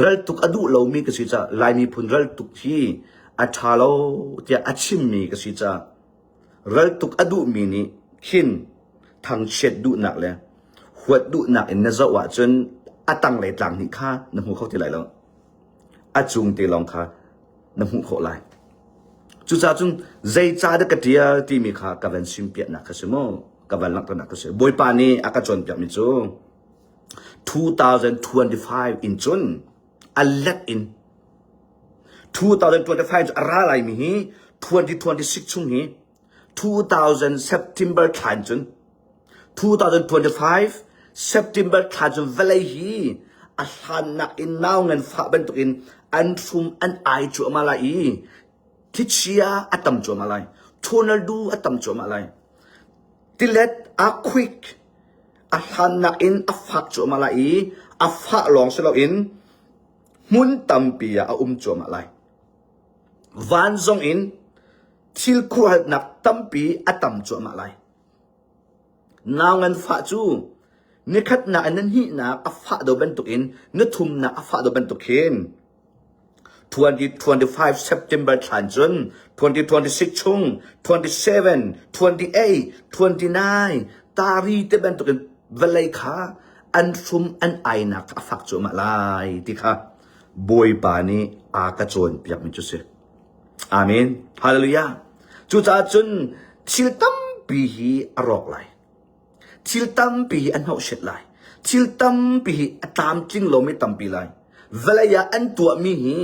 ral tuk a duh lomi ka si caah Lai miphun ral tuk hi a ṭha lo tiah a chimmi ka si caah Raltuk a duhmi nih khin thangchiat duhnak le huat duhnak in na zoh ahcun a tanglei tlang hnih kha na hmu kho ti lai lo. A cung te lawng kha na hmuh khawh lai. Cucaah cun zeicah dah ka ṭial timi kha ka van simpiahnak kha si maw? Ka van langhternak kha si. Bawipa nih a ka cawnpiakmi cu 2025 in cun a let in 2025 cu a ra laimi hi 2026 chung hi 2000 September thla in cun 2025 September thla cun vawlei hi a hlannak in nau ngan fah bantukin an hrum an ai cuahmah lai i thlichia a tam cuahmah lai tornado a tam cuahmah lai tilet a quick a hlannak in a fak cuahmah lai i a fah lawng si loin hmun tampi ah a um cuahmah lai. Van zong in thil khuahalnak tampi a tam cuahmah lai. Nau nganfah cu nikhatnak in na hnihnak a fah do bantukin na thumnak a fah do bantuk khin 2025 September thlan cun 2026 chung 27, 28, 29 tari te bantukin vawlei kha an hrum an ainak a fak cuahmah lai ti kha Bawipa nih a ka cawnpiakmi cu si. Amen. Hallelujah. Cucaah cun thil tampi hi a rawk lai. Thil tampi hi a hnawhset lai. Thil tampi hi a tlamtling lomi tampi lai. Vawlei ah an tuahmi hi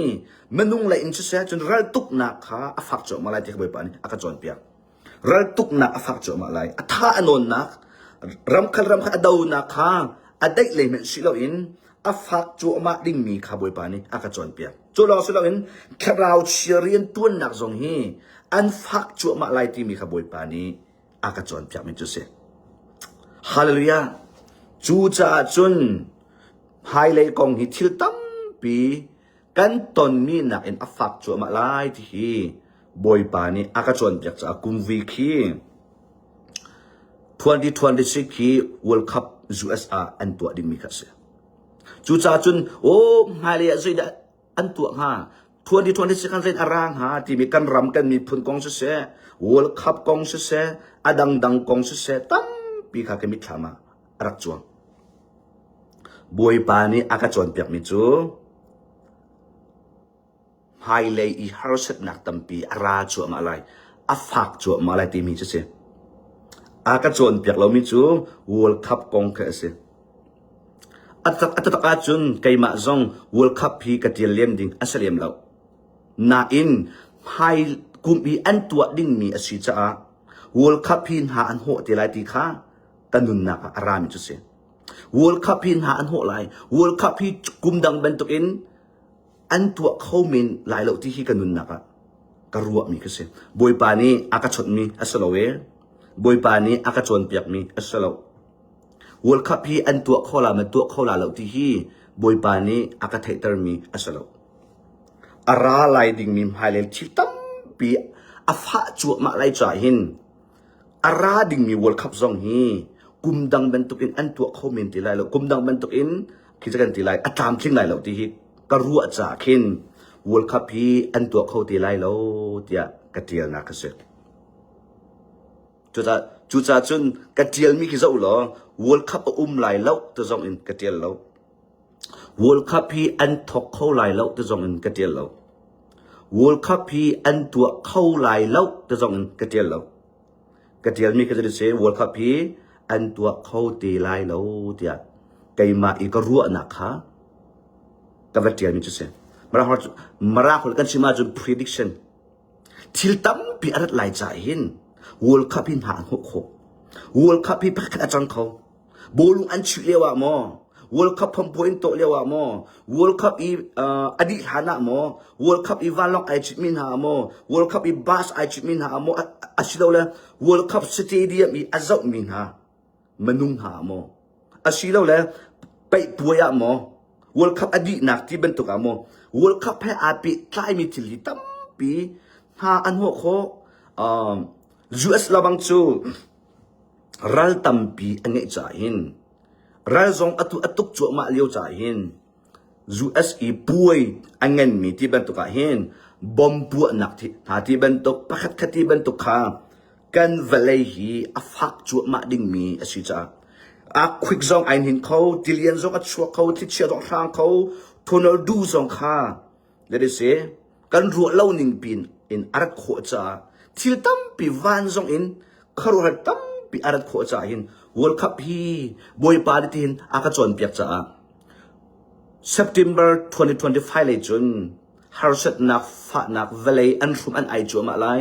minung lei in siseh cun raltuknak kha a fak cuahmah lai ti kha Bawipa nih a ka cawnpiak. Raltuknak a fak cuahmah lai. A tha a nawnnak, ramkhal ramkhal a donak kha a daih lei hmanh si loin a fak cuahmah dingmi kha Bawipa nih a ka cawnpiak. Cu lawng si loin thlarau chia riantuannak zong hi an fak cuahmah lai timi kha Bawipa nih a ka cawnpiakmi cu si. Hallelujah. Cucaah cun hmailei kong hi thil tampi. kan tonmi nakin a fak cuahmah lai ti hi Bawipa nih a ka cawnpiak caah kumvui khi 2026 khi World Cup US ah an tuah dingmi kha a si. Cucaah cun aw hmailei ah zeidah an tuah hnga 2026 kan zein a ra hnga timi kan ram kan miphun kong siseh World Cup kong siseh a dangdang kong siseh tampi kha ka mitthlam ah a rak cuang. Bawipa nih a ka cawnpiakmi cu hmailei i harsatnak tampi a ra cuahmah lai, a fak cuahmah lai timi cu a si. A ka cawnpiak lomi cu World Cup kong khi a si. A taktak ahcun keimah zong World Cup hi ka ṭial lem ding a si lem lo. Nain hmai kum i an tuah dingmi a si caah World Cup hi hna an hawh te lai ti kha ka nunnak ah a rami cu si. World Cup hi hna an hawh lai. World Cup hi kum dang bantukin an tuah kho men lai lo ti hi ka nunnak ah ka ruahmi ka si. Bawipa nih a ka chawnhmi a si lo e. Bawipa nih a ka cawnpiakmi a si lo. World Cup hi an tuah kho la ma tuah kho la lo ti hi Bawipa nih a ka theihtermi a si lo. A ra lai dingmi hmailei thil tampi a fah cuahmah lai caah hin A ra dingmi World Cup zong hi kum dang bantukin an tuah kho men ti lai lo. Kum dang bantukin khi kan ti lai a tlamtling lai lo ti hi ka ruah caah khin World Cup hi an tuah kho ti lai lo tiah ka tialnak a si. Cucaah cucaah cun ka tialmi khi zoh law World Cup a um lai lo ti zong in ka tial lo. World Cup hi an thawk kho lai lo ti zong in ka tial lo. World Cup hi an tuah kho lai lo ti zong in ka tial lo. Ka tialmi ka si World Cup hi an tuah kho te lai lo tiah keimah i ka ruahnak kha ka va tialmi cu si. Mara holh kan chim ahcun prediction thil tampi a rat lai caah hin World Cup hi hna an hnawh khawh. World Cup hi pakhat a cang kho. Bawlung an chuih lio ah maw, World Cup phompuai in tawh lio ah maw, World Cup i uh, a dih hlan ah maw, World Cup i vanlawng ai citmi hna ah maw, World Cup i bus ai citmi hna ah maw, asilole World Cup stadium i a zohmi hna minung hna ah maw, asilole paihpuai ah maw, World Cup a dihnak ti bantuk ah maw, World Cup he aa pehtlaimi thil hi tampi hna an hawh khawh. Um, US labang cu Ral tampi a ngeih caah hin ral zong atu a tuk cuahmah lio caah hin US i puai a nganmi ti bantuk ah hin bomb puahnak hna ti bantuk pakhat khat ti bantuk kha kan vawlei hi a fak cuahmah dingmi a si caah earthquake zong ai hnin kho, tilian zong a chuak kho, thlichia zong a hrang kho, tornado zong kha That is say, kan ruah lo ning pin in a rat khawh caah thil tampi van zong in khuaruahhar tampi a rat khawh caah hin World Cup hi Bawipa nih tihin a ka cawnpiak caah September 2025 lei cun harsatnak fahnak vawlei an hrum an ai cuahmah lai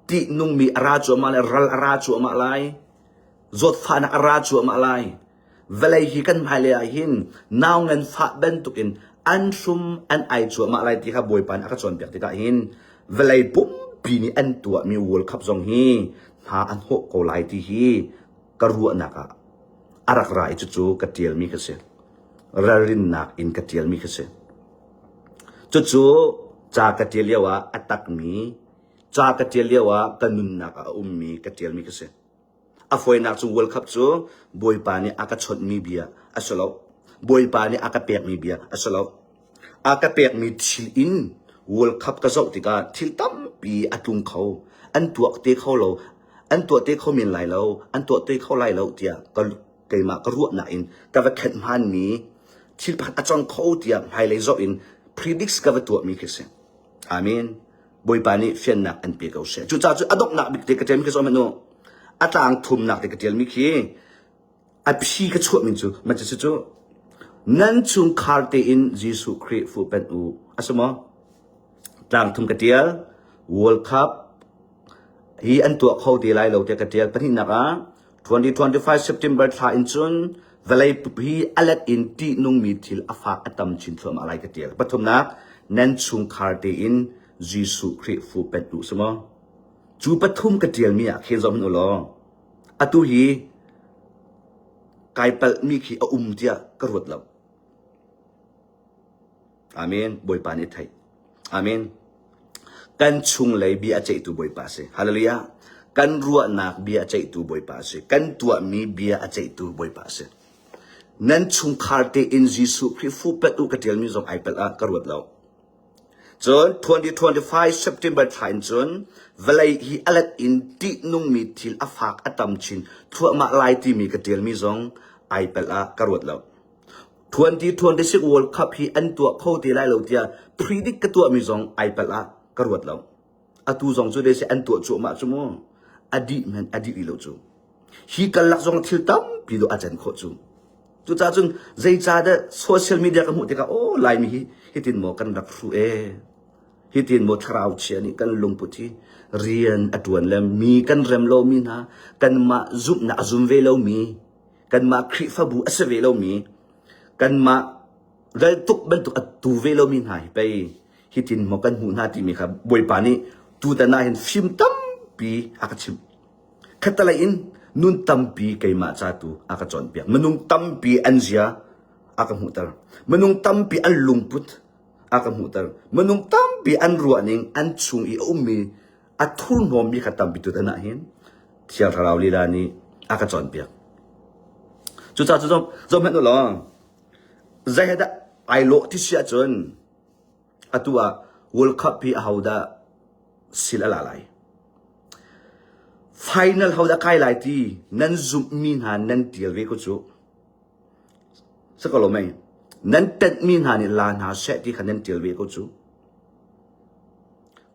tihnungmi a ra cuahmah lai ral a ra cuahmah lai zawtfahnak a ra cuahmah lai Vawlei hi kan hmailei ah hin nau nganfah bantukin an hrum an ai cuahmah lai ti kha Bawipa nih a ka cawnpiak tikah hin vawlei pumpi nih an tuahmi World Cup zong hi hna an hawh ko lai ti hi ka ruahnak ah a rak ra i cucu ka ṭialmi ka si. Ralrinnak in ka ṭialmi ka si. Cucu ca ka ṭial lio ah a takmi, ca ka ṭial lio ah ka nunnak ah a ummi ka ṭialmi ka si. A fawinak cu World Cup cu Bawipa nih a ka chawnhmi bia a si lo. Bawipa nih a ka pekmi bia a si lo. A ka pekmi thil in World Cup ka zoh tikah thil tampi a tlung kho. An tuak te kho lo. An tuah te kho men lai lo. An tuah te kho lai lo tiah ka keimah ka ruahnak in ka va khenh hmanmi thil pakhat a cang kho tiah hmailei zoh in predicts ka va tuahmi khi si. Amen. Bawipa nih fiannak an pe ko seh. Cucaah cu a donghnak bik te ka ṭialmi khi zoh u. A tlang thumnak te ka ṭialmi khi a phi ka chuahmi cu ma cu cu nan chungkhar tein Jesuh Khrih fuhpanh u. A si maw? Tlang thum ka ṭial. World Cup hi an tuah kho te lai lo tiah ka ṭial. Pahnihnak ah 2025 September thla in cun vawlei hi a let in ṭihnungmi thil a fak a tam chin thluahmah lai ka ṭial. Pathumnak, nan chungkhar tein Jesuh Khrih fuhpanh u si maw? Cu pathum ka ṭialmi ah khin zoh hmanh u law, atu hi kai palhmi khi a um tiah ka ruat lo. Amen. Bawipa nih theih. Amen. Kan chunglei bia a ceihtu Bawipa a si. Hallelujah. Kan ruahnak bia a ceihtu Bawipa a si. Kan tuahmi bia a ceihtu Bawipa a si. Nan chungkhar tein Jesuh Khrih fuhpet u ka ṭialmi zong ai palh ah ka ruat lo. Cun 2025 September thla in cun vawlei hi a let in ṭihnungmi thil a fak a tam chin thluahmah lai timi ka ṭialmi zong ai palh ah ka ruat lo. 2026 World Cup hi an tuah kho te lai lo tiah predict ka tuahmi zong ai palh ah ka ruat lo. Atu zong cu dei an tuah cuahmah cu mu. A dih men a dih rih lo cu. Hi karlak zong thil tampi dawh a can khawh cu. Cucaah cun zeicahdah social media ka hmuh tikah aw Laimi hi hitin maw kan rak hruh ee. Hitin maw thlarau chia nih kan lungput hi rian a ṭuan le mi kan rem lomi hna kanmah zumhnak a zum ve lomi kanmah Khrihfabu a si ve lomi kanmah raltuk bantuk a tu ve lomi hna hi pei hitin maw kan hmuh hna timi kha Bawipa nih tutan ah hin fim tampi a ka chimh. Khattelei in nun tampi keimah ca tu a ka cawnpiak. Minung tampi an zia a ka hmuhter. Minung tampi an lungput a ka hmuhter. Minung tampi an ruahning, an chung i a ummi a thurhnawmmi kha tampi tutan ah hin Thiang Thlarau lila nih a ka cawnpiak. Cucaah cu zoh hmanh u law, zei he dah ai lawh ti si ahcun atu ah World Cup hi ahodah sil a la lai? Final hodah kai lai ti nan zumhmi hna nan tial ve ko cu. Si ko lo mei? Nan tenhmi hna nih la hna seh ti kha nan tial ve ko cu.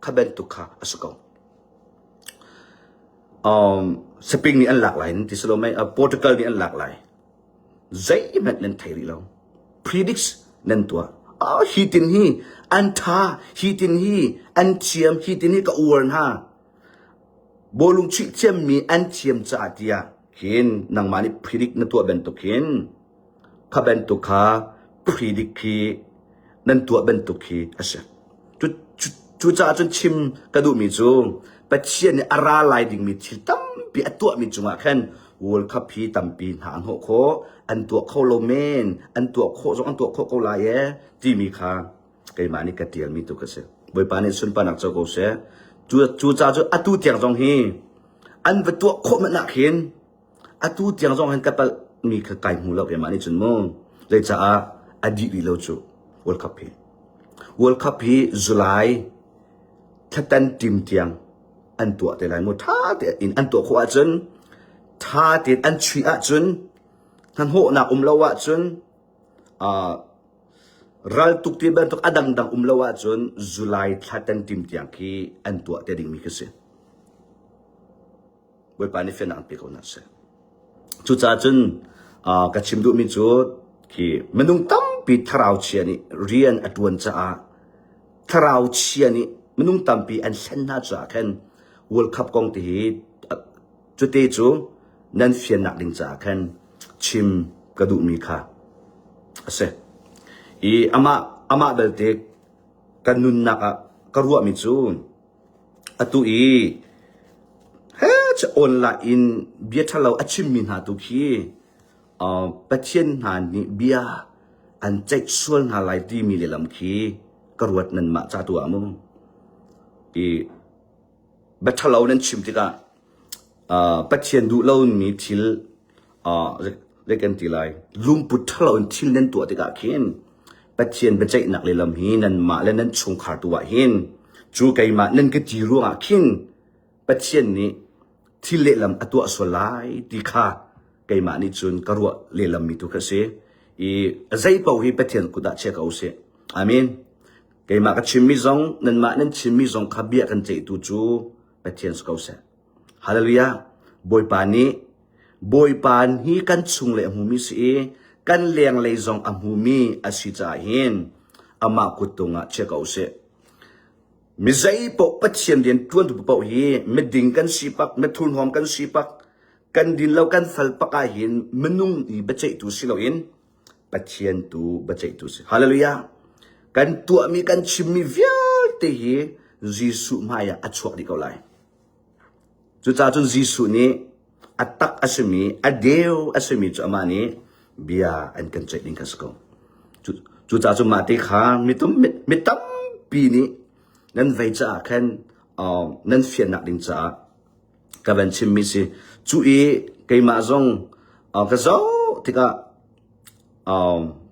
Kha bantuk kha a si ko. Um, Spain nih an lak lai ti si lo mei? Uh, Portugal nih an lak lai. Zeihmanh nan thei rih lo. Predicts nan tuah. Ah, hi tin hi an tha, hi tin hi an thiam, hi tin hi ka uar hna. Bawlung chuih thiammi an thiam caah tiah hin nangmah nih predict na tuah bantuk hin kha bantuk kha predict khi nan tuah bantuk khi a si. Cucaah cun chim ka duhmi cu Pathian nih a ra lai dingmi thil tampi a tuahmi cungah khan World Cup hi tampi hna an hnawh khawh, an tuah kho lo men, an tuah khawh zong an tuah khawh ko lai ee timi kha keimah nih ka tialmi tu ka si. Bawipa nih sunparnak co ko seh. Cucaah cu atu tiang zong hi an va tuah khawh hmanh ah khin Atu tiang zong hin ka palhmi kha kai hmu lo keimah nih cun mu. Zeicaah a dih rih lo cu World Cup hi. World Cup hi July thlatan tim tiang an tuah te lai mu. Tha tein an tuah khawh ahcun tha tein an chuih ahcun hnahnawhnak um lo ahcun uh, raltuk ti bantuk a dangdang um lo ahcun July thlatan tim tiang khi an tuah te dingmi khi si. Bawipa nih fiannak an pe ko hna seh. Cucaah cun uh, ka chim duhmi cu khi minung tampi thlarau chia nih rian a ṭuan caah thlarau chia nih minung tampi an hlen hna caah khan World Cup kong ti hi cute cu nan fiannak ding caah khan chim ka duhmi kha a si. I amah amah belte kan nunnak ah ka ruahmi cu Atu i online in bia ṭhalo a chimmi hna tu khi Pathian hna nih bia an ceih sual hna lai timi lehlam khi ka ruat nanmah ca tu ah mu. I bia ṭhalo nan chim tikah Pathian duh lomi thil zei kan ti lai lungput ṭhalo in thil nan tuah tikah khin Pathian biaceihnak lehlam hi nanmah le nan chungkhar tu ah hin cu keimah nan ka ti ruangah khin Pathian nih thil lehlam a tuah sual lai ti kha keimah nih cun ka ruah lehlammi tu kha si i zei paoh hi Pathian kut ah chia ko usih. Amen. Keimah ka chimmi zong nanmah nan chimmi zong kha bia kan ceihtu cu Pathian si ko seh. Hallelujah. Bawipa nih Bawipa hi kan chunglei a hmumi si i kan lenglei zong a hmumi a si caah hin amah kuttung ah chia ko usih. Mi zeipaoh Pathian rian ṭuantu paoh hi miding kan si pak, mithurhnawm kan si pak, kan din lo kan fal pak ah hin minung i biaceihtu si loin Pathian tu biaceihtu si. Hallelujah. Kan tuahmi kan chimmi vialte hi Jesuh hmai ah a chuak dih ko lai. Cucaah cun Jesuh nih a tak a simi, a deu a simi cu amah nih bia an kan ceih ding kha si ko. Cucaah cun mah te kha mitum mi tampi nih nan vei caah khan nan fiannak ding caah ka van chimmi si. Cu i keimah zong ka zoh tikah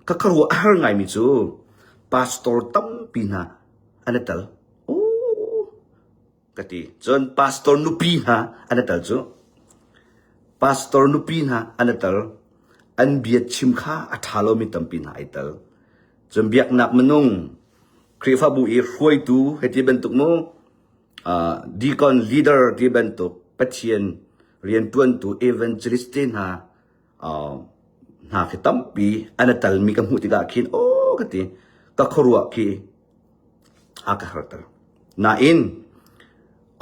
ka khuaruah a har ngaimi cu pastor tampi hna an i tel. Ka ti. Cun pastor nupi hna an i tel cu. Pastor nupi hna an i tel. An bia chim kha a ṭha lomi tampi hna ai tel. Cun biaknak minung Khrihfabu i hruaitu hei ti bantuk mu uh, deacon leader ti bantuk Pathian rianṭuantu evangelist te hna uh, hna khi tampi an i telmi ka hmuh tikah khin aw ka ti ka khuaruah khi a ka harter. Nain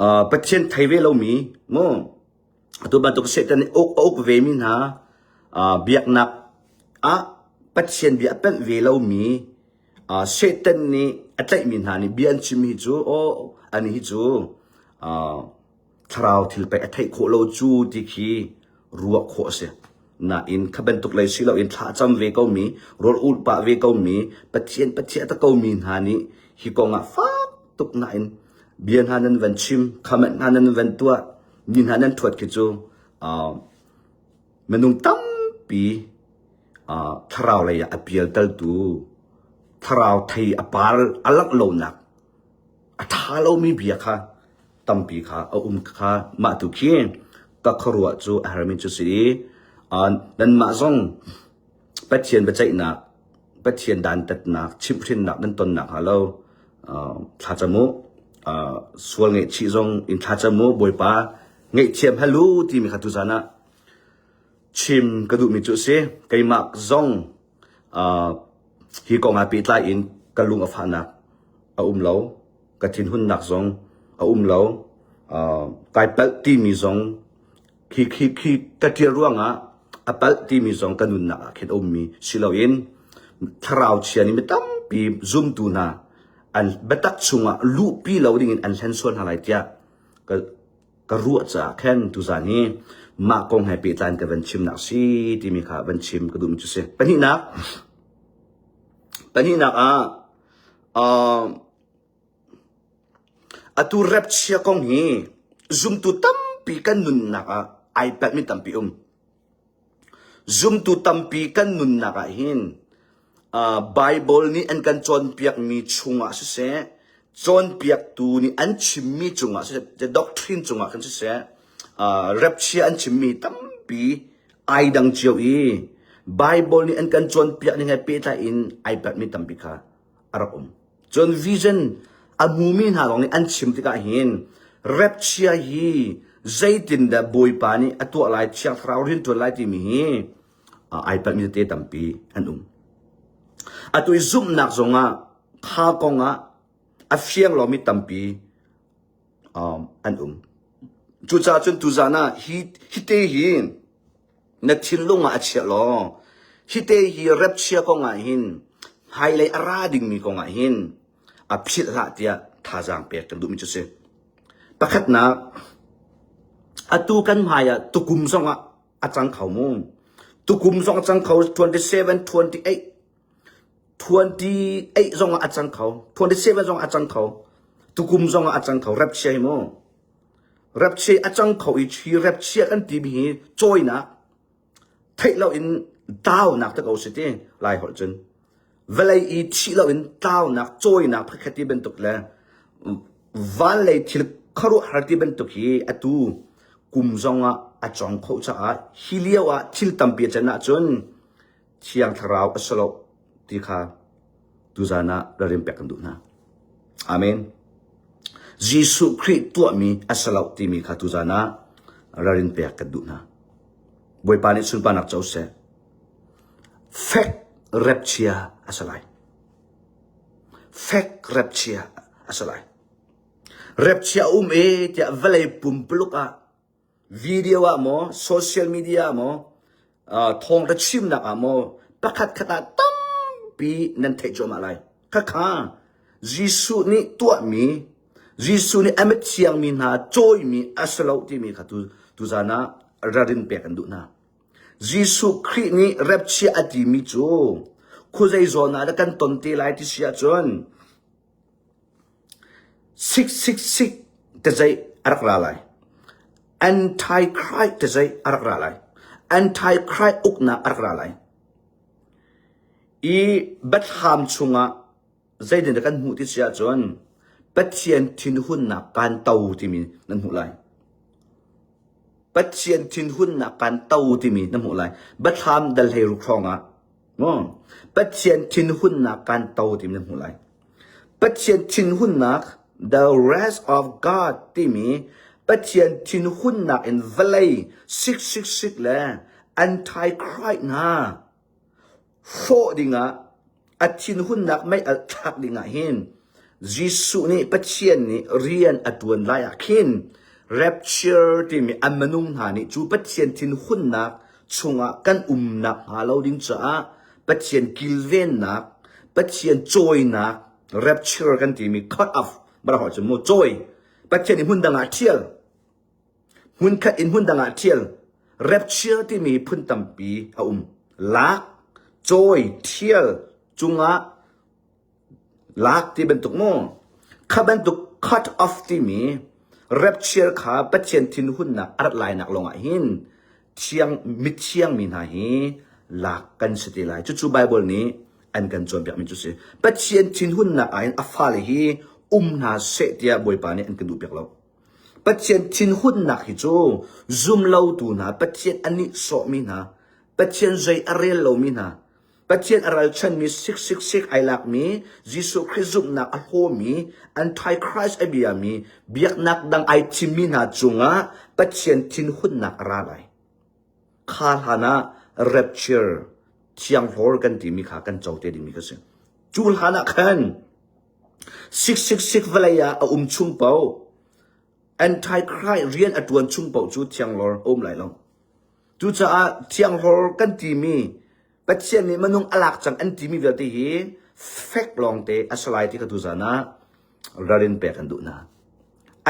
uh, Pathian thei ve lomi mu atu bantuk Satan nih uk a uk ve mi hna uh, biaknak ah Pathian bia a pemh ve lomi uh, Satan nih a tlaihmi hna nih bia an chim hi cu aw ani hi cu uh, thlarau thil pei a theih khawh lo cu ti khi ruah khawh a si. Nain kha bantuk lei si loin thla cam ve komi, rawl ulh pah ve komi, Pathian Pathian ta komi hna nih hi kong ah fak tuk nain bia hna nan van chim, comment hna nan van tuah, mi hna nan thuat khi cu uh, minung tampi uh, thlarau lei ah a pialtaltu, thlarau thei a par a langh lonak a ṭha lomi bia kha tampi kha a um kha mah tu khi ka khuaruah cu a hermi cu si i nanmah zong Pathian biaceihnak Pathian dantatnak chimhhrinnak nan tonnak hnga lo thlacam u sual ngaihchih zong in thlacam u Bawipa ngaihthiam hal u timi kha tuzan ah chim ka duhmi cu a si keimah zong Hi kong ah pehtlai in ka lung a fahnak a um lo. Ka thinhunnak zong a um lo. Kai palh timi zong khi khi khi ka ṭial ruangah a palh timi zong ka nunnak ah khin a ummi si loin thlarau chia nih mi tampi zumtu hna an biatak chungah luhpi lo dingin an hlen sual hna lai tiah ka ka ruah caah khan tuzan hi mah kong he pehtlai in ka van chimnak si timi kha van chim ka duhmi cu si. Pahnihnak, pahnihnak ah uh, atu rap chia kong hi zumtu tampi kan nunnak ah ai palhmi tampi um. Zumtu tampi kan nunnak ah hin uh, Bible nih an kan cawnpiakmi chungah siseh, cawnpiaktu nih an chimmi cungah siseh, the doctrine cungah khan siseh, uh, rapchia an chimmi tampi ai dang cio i Bible nih an kan cawnpiak ning he pehtlai in ai palhmi tampi kha a rak um. Cun vision a hmumi hna lawng nih an chim tikah hin rapchia hi zeitindah Bawipa nih a tuah lai, Thiang Thlarau rian ṭuan lai timi hi ai palhmi tete tampi an um. Atu i zumhnak zongah kha kongah a fiang lomi tampi um, an um. Cucaah cun tuzan ah hi, hi te hi na thinlung ah a chiah law hi te hi rapchia kong ah hin hmailei a ra dingmi kong ah hin a philh hlah tiah thazaang pek kan duhmi cu si. Pakhatnak, atu kan hmai ah tukum zong ah a cang kho mu. Tukum zong a cang kho 27, 28, 28 zong ah a cang kho, 27 zong ah a cang kho, tukum zong ah a cang kho, rapchia hi mu. Rapchia a cang kho i hi rapchia kan timi hi cawinak theih loin taunak te ko si ti lai holh cun vawlei i thih loin taunak cawinak phakhat ti bantuk le van lei thil khuaruahhar ti bantuk hi atu kum zong ah a cong kho caah hi lio ah thil tampi a can ahcun Thiang Thlarau a si lo ti kha tuzan ah ralrin pek kan duh hna. Amen. Jesuh Khrih tuahmi a si lo timi kha tuzan ah ralrin pek kan duh hna. Bawipa nih sunparnak co seh. Fek repchia a si lai. Fek repchia a si lai. Repchia um e tiah vawlei pumpuluk ah video ah maw social media ah maw uh, thawngtha chimnak ah maw pakhat khat ah tampi nan theih cuahmah lai khakha Jesuh nih tuahmi Jesuh nih a mithiangmi hna cawimi a si lo timi kha tu tuzan ah ralrin pek an duh hna Jesuh Khrih nih repchia a timi cu. Khuazei zawn ah dah kan ton te lai ti si ahcun 666 tazeih a rak ra lai. Antichrist tazeih a rak ra lai. Antichrist uknak a rak ra lai. I Bethlehem chungah zeitin dah kan hmuh ti si ahcun Pathian thinhunnak kan to timi nan hmuh lai. Pathian thinhunnak kan to timi na hmuh lai. Biathlam dal hlei ruk hrawng ah Pathian thinhunnak kan to timi na hmuh lai. Pathian thinhunnak the wrath of God timi Pathian thinhunnak in vawlei 666 le antichrist hna hrawh dingah a thinhunnak mei alh thlak dingah hin Jesuh nih Pathian nih rian a ṭuan lai ah khin rapture timi an minung hna nih cu Pathian thinhunnak chungah kan umnak hnga lo ding caah Pathian kilvennak, Pathian cawinak, rapture kan timi cut off bara cu mu cawi Pathian nih hmun dang ah ṭhial Hmunkhat in hmun dang ah ṭhial. Rapture timi phun tampi a um. Lak, cawi, ṭhial, cungah lak ti bantuk mu. Kha bantuk cut off timi rapture kha Pathian thinhunnak a rat lainak lawngah hin thiang mithiang mi hna hi lak kan si te lai. Cucu Bible nih an kan cawnpiakmi cu si. Pathian thinhunnak ah hin a fale hi um hna seh tiah Bawipa nih an kan duhpiak lo. Pathian thinhunnak hi cu zumlotu hna, Pathian a nihsawhmi hna, Pathian zei a rel lomi hna, Pathian a ralchanmi 666 ai lakmi, Jesuh Khrih zumhnak a hlawmi, Antichrist a biami, biaknak dang ai thimmi hna cungah Pathian thinhunnak a ra lai. Kha hlan ah rapture, thianghlawr kan timi kha kan co te dingmi kha si. Cu hlan ah khan 666 vawlei ah a um chung paoh Antichrist rian a ṭuan chung paoh cu thianglawr a um lai lo. Cucaah thianglawr kan timi Pathian nih minung a lak cang an timi vialte hi fek lawngte a si lai ti kha tuzan ah ralrin pek an duh hna.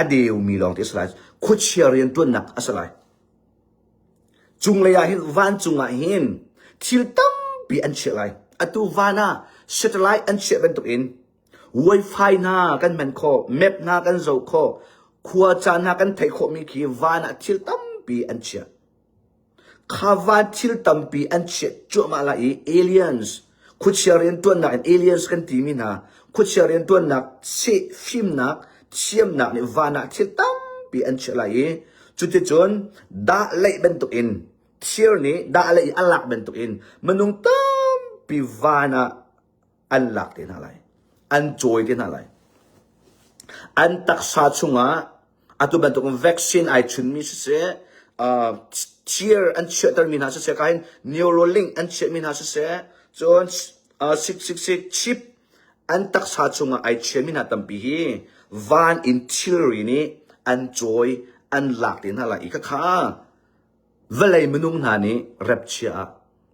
A deumi lawngte a si lai. Khuachia rian ṭuannak a si lai. Cunglei ah hin vancung ah hin thil tampi an chiah lai. Atu van ah satellite an chiah bantukin Wi-Fi hna kan hman khawh, map hna kan zoh khawh, khua caan hna kan theih khawhmi khi van ah thil tampi an chiah. Kha van thil tampi an chiah cuahmah lai i aliens, khuachia rianṭuannak in aliens kan timi hna, khuachia rianṭuannak seh fimnak, thiamnak nih van ah thil tampi an chiah lai i cuticun dah leih bantukin thir nih dah leih i a lak bantukin minung tampi van ah an lak te hna lai. An cawi te hna lai. An taksa chungah atu bantuk vaccine ai chunmi siseh, uh, tier an chiahtermi hna siseh, kahin Neuralink an chiahmi hna siseh, cun uh, 666 chip an taksa chungah ai chiami hna tampi hi van in thilri nih an cawi an lak te hna lai i khakha vawlei minung hna nih rapchia ah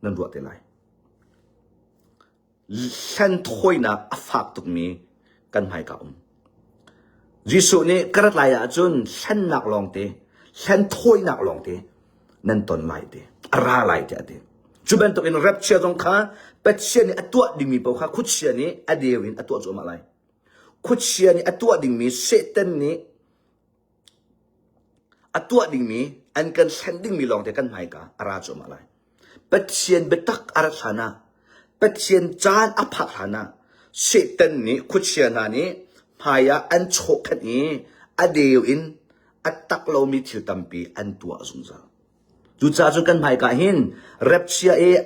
nan ruah te lai. Hlenthawinak a fak tukmi kan hmaika um. Jesuh nih ka rat lai ahcun hlennak lawngte, hlenthawinak lawngte nan ton lai ti, a ra lai tiah a ti. Cu bantukin rapchia zong kha Pathian nih a tuah dingmi paoh kha khuachia nih a deu in a tuah cuahmah lai. Khuachia nih a tuah dingmi Satan nih A tuah dingmi, an kan hlen dingmi lawngte kan hmaika a ra cuahmah lai. Pathian biatak a rat hlanah, Pathian caan a phak hlanah, Satan nih khuachia hna nih hmaiah an chawhkhenh i a deu in a tak lomi thil tampi an tuah zungzal. Cucaah cun kan hmaika hin rapchia i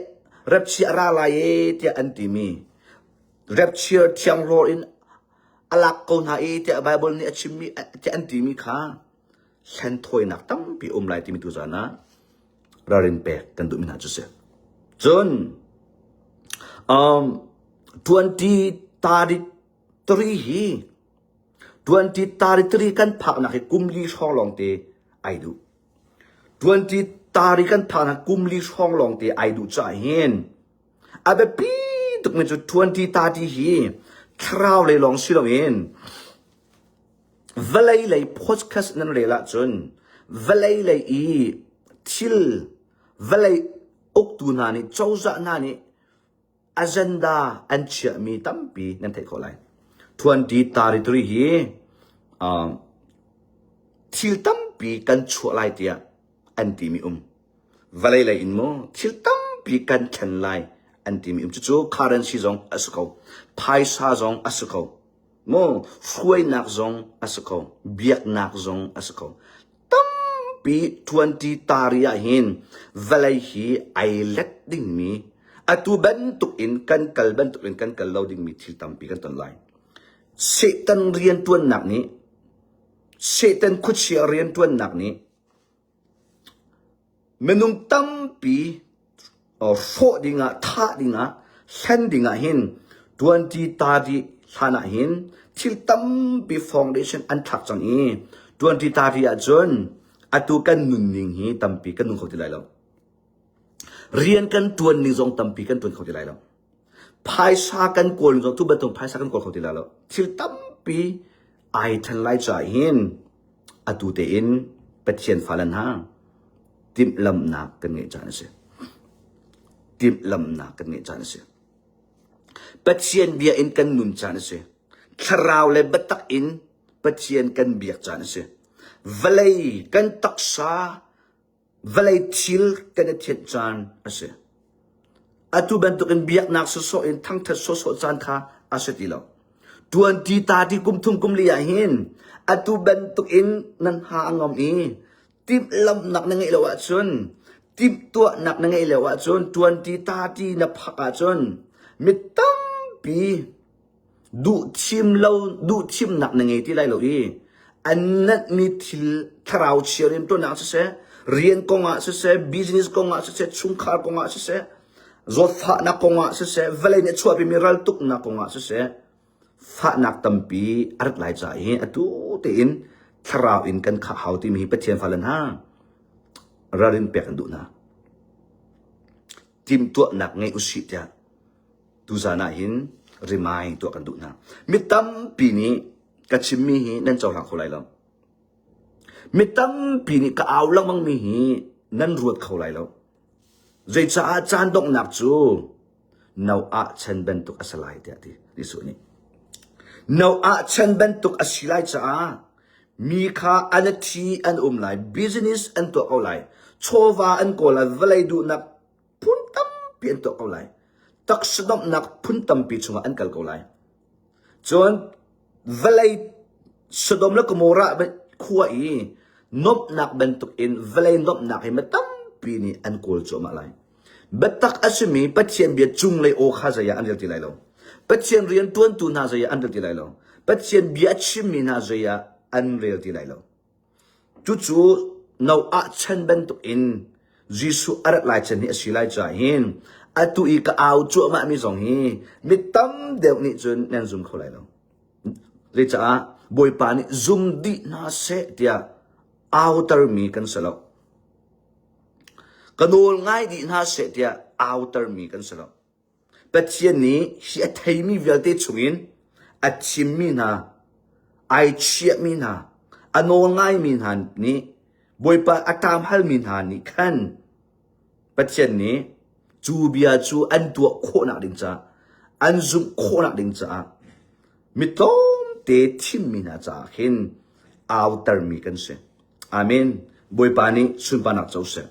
rapchia a ra lai e tiah an timi rapchia thianghlawr in a lak ko hna i tiah Baibal nih a chimmi tiah an timi kha hlenthawinak tampi um lai timi tuzan ah ralrin pek kan duhmi hna cu si. Cun um, 2033 hi 2033 kan phaknak hi kum li hrawng lawngte ai duh. 2030 kan phaknak kum li hrawng lawngte ai duh caah hin A biapi tukmi cu 2030 hi thlarau lei lawng si loin vawlei lei podcast nan rel ahcun vawlei lei i thil vawlei uktu hna nih cozah hna nih. Agenda an chiahmi tampi nan theih khawh lai. 2033 hi uh, thil tampi kan chuah lai tiah an timi um. Vawlei lei in maw thil tampi kan thlen lai an timi um. Cucu currency zong a si ko. Phaisa zong a si ko. Maw hruainak zong a si ko. Biaknak zong a si ko. Tampi 20 tari ah hin vawlei hi ai let dingmi atu bantuk in kan kal bantuk in kan kal lo dingmi thil tampi kan ton lai. Satan riantuannak nih Satan khuachia riantuannak nih minung tampi hrawh dingah, thah dingah, hlen dingah hin 20 tari hlan ah hin thil tampi foundation an thlak cang i 20 tari ahcun atu kan nunning hi tampi kan nung kho ti lai lo. Rian kan tuan ning zong tampi kan tuan kho ti lai lo. Phaisa kan kawl ning zong tu bantuk phaisa kan kawl kho ti lai lo. Thil tampi ai then lai caah hin atu tein Pathian fale hna timhlamhnak kan ngeih caan a si. Timhlamhnak kan ngeih caan a si. Pathian bia in kan nun caan a si. Thlarau le biatak in Pathian kan biak caan a si. Vawlei kan taksa vawlei thil kan i thianh caan a si. Atu bantukin biaknak sawsawh in thangthat sawsawh caan kha a si ti lo. Tuanti ta ti kum thum kum li ah hin atu bantukin nan ha a ngam i timhlamhnak na ngeih lo ahcun timhtuahnak na ngeih lo ahcun tuanti ta ti na phak ahcun mi tampi duhthim lo duhthimnak na ngei ti lai lo i an natmi thil thlarau chia riantuannak siseh rian kongah siseh business kongah siseh chungkhar kongah siseh zawtfahnak kongah siseh vawlei nih a chuahpimi raltuknak kongah siseh fahnak tampi a rat lai caah hi atu tein thlarau in kan khah hau timi hi Pathian fale hna ralrin pek an duh hna timhtuahnak ngei usih tiah Tuzan ah hin remind tuah kan duh hna. Mi tampi nih ka chimmi hi nan cohlang kho lai lo. Mi tampi nih ka au lengmangmi hi nan ruat kho lai lo. Zeicaah caan donghnak cu Noah chan bantuk a si lai tiah ti Jesuh nih. Noah chan bantuk a si lai caah mi kha an thi an um lai, business an tuah ko lai, chawva an kawl lai, vawlei duhnak phun tampi an tuah ko lai. Taksa domhnak phun tampi chungah an kal ko lai. Cun vawlei Sodom le Gomorrah khua i nuamhnak bantuk in vawlei nuamhnak hi mi tampi nih an kawl cuahmah lai. Biatak a simi Pathian bia cunglei aw kha zei ah an rel ti lai lo. Pathian rian ṭuantu hna zei ah an rel ti lai lo. Pathian bia a chimmi hna zei ah an rel ti lai lo. Cucu Noah chan bantukin Jesuh a rat lai chan hi a si lai caah hin atu i ka au cuahmahmi zong hi mi tam deuh nih cun nan zum kho lai lo. Zeicah Bawipa nih zum dih hna seh tiah autermi kan si lo. Ka nawl ngai dih hna seh tiah autermi kan si lo. Pathian nih hi a theimi vialte chungin a thimmi hna, ai chiahmi hna, a nawl ngaimi hna nih Bawipa a ṭamhalmi hna nih khan Pathian nih cu bia cu an tuah khawhnak ding caah, an zumh khawhnak ding caah mi tlawmte thimmi hna caah khin autermi kan si. Amen. Bawipa nih sunparnak co seh.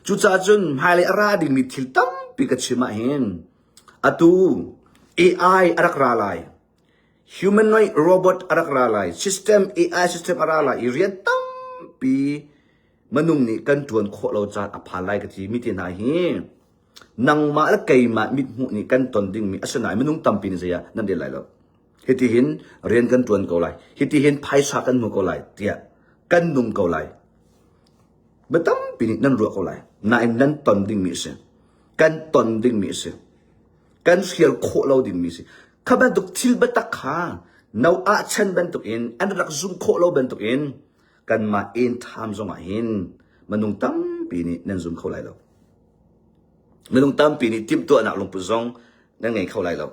Cucaah cun hmailei a ra dingmi thil tampi ka chim ah hin atu AI a rak ra lai. Humanoid robot a rak ra lai. System AI system a ra lai i rian tampi minung nih kan ṭuan khawh lo caan a phan lai ka ti mi te hna hi nangmah le keimah mithmuh nih kan ton dingmi asinain minung tampi nih zei ah nan rel lai lo. Hitihin rian kan ṭuan ko lai. Hitihin phaisa kan hmu ko lai tiah kan nung ko lai. Mi tampi nih nan ruah ko lai. Nain nan ton dingmi a si. Kan ton dingmi a si. Kan hrial khawh lo dingmi a si. Kha bantuk thil biatak kha Noah chan bantukin an rak zumh khawh lo bantukin kanmah end time zongah hin minung tampi nih nan zum kho lai lo. Minung tampi nih timhtuahnak lungput zong nan ngei kho lai lo.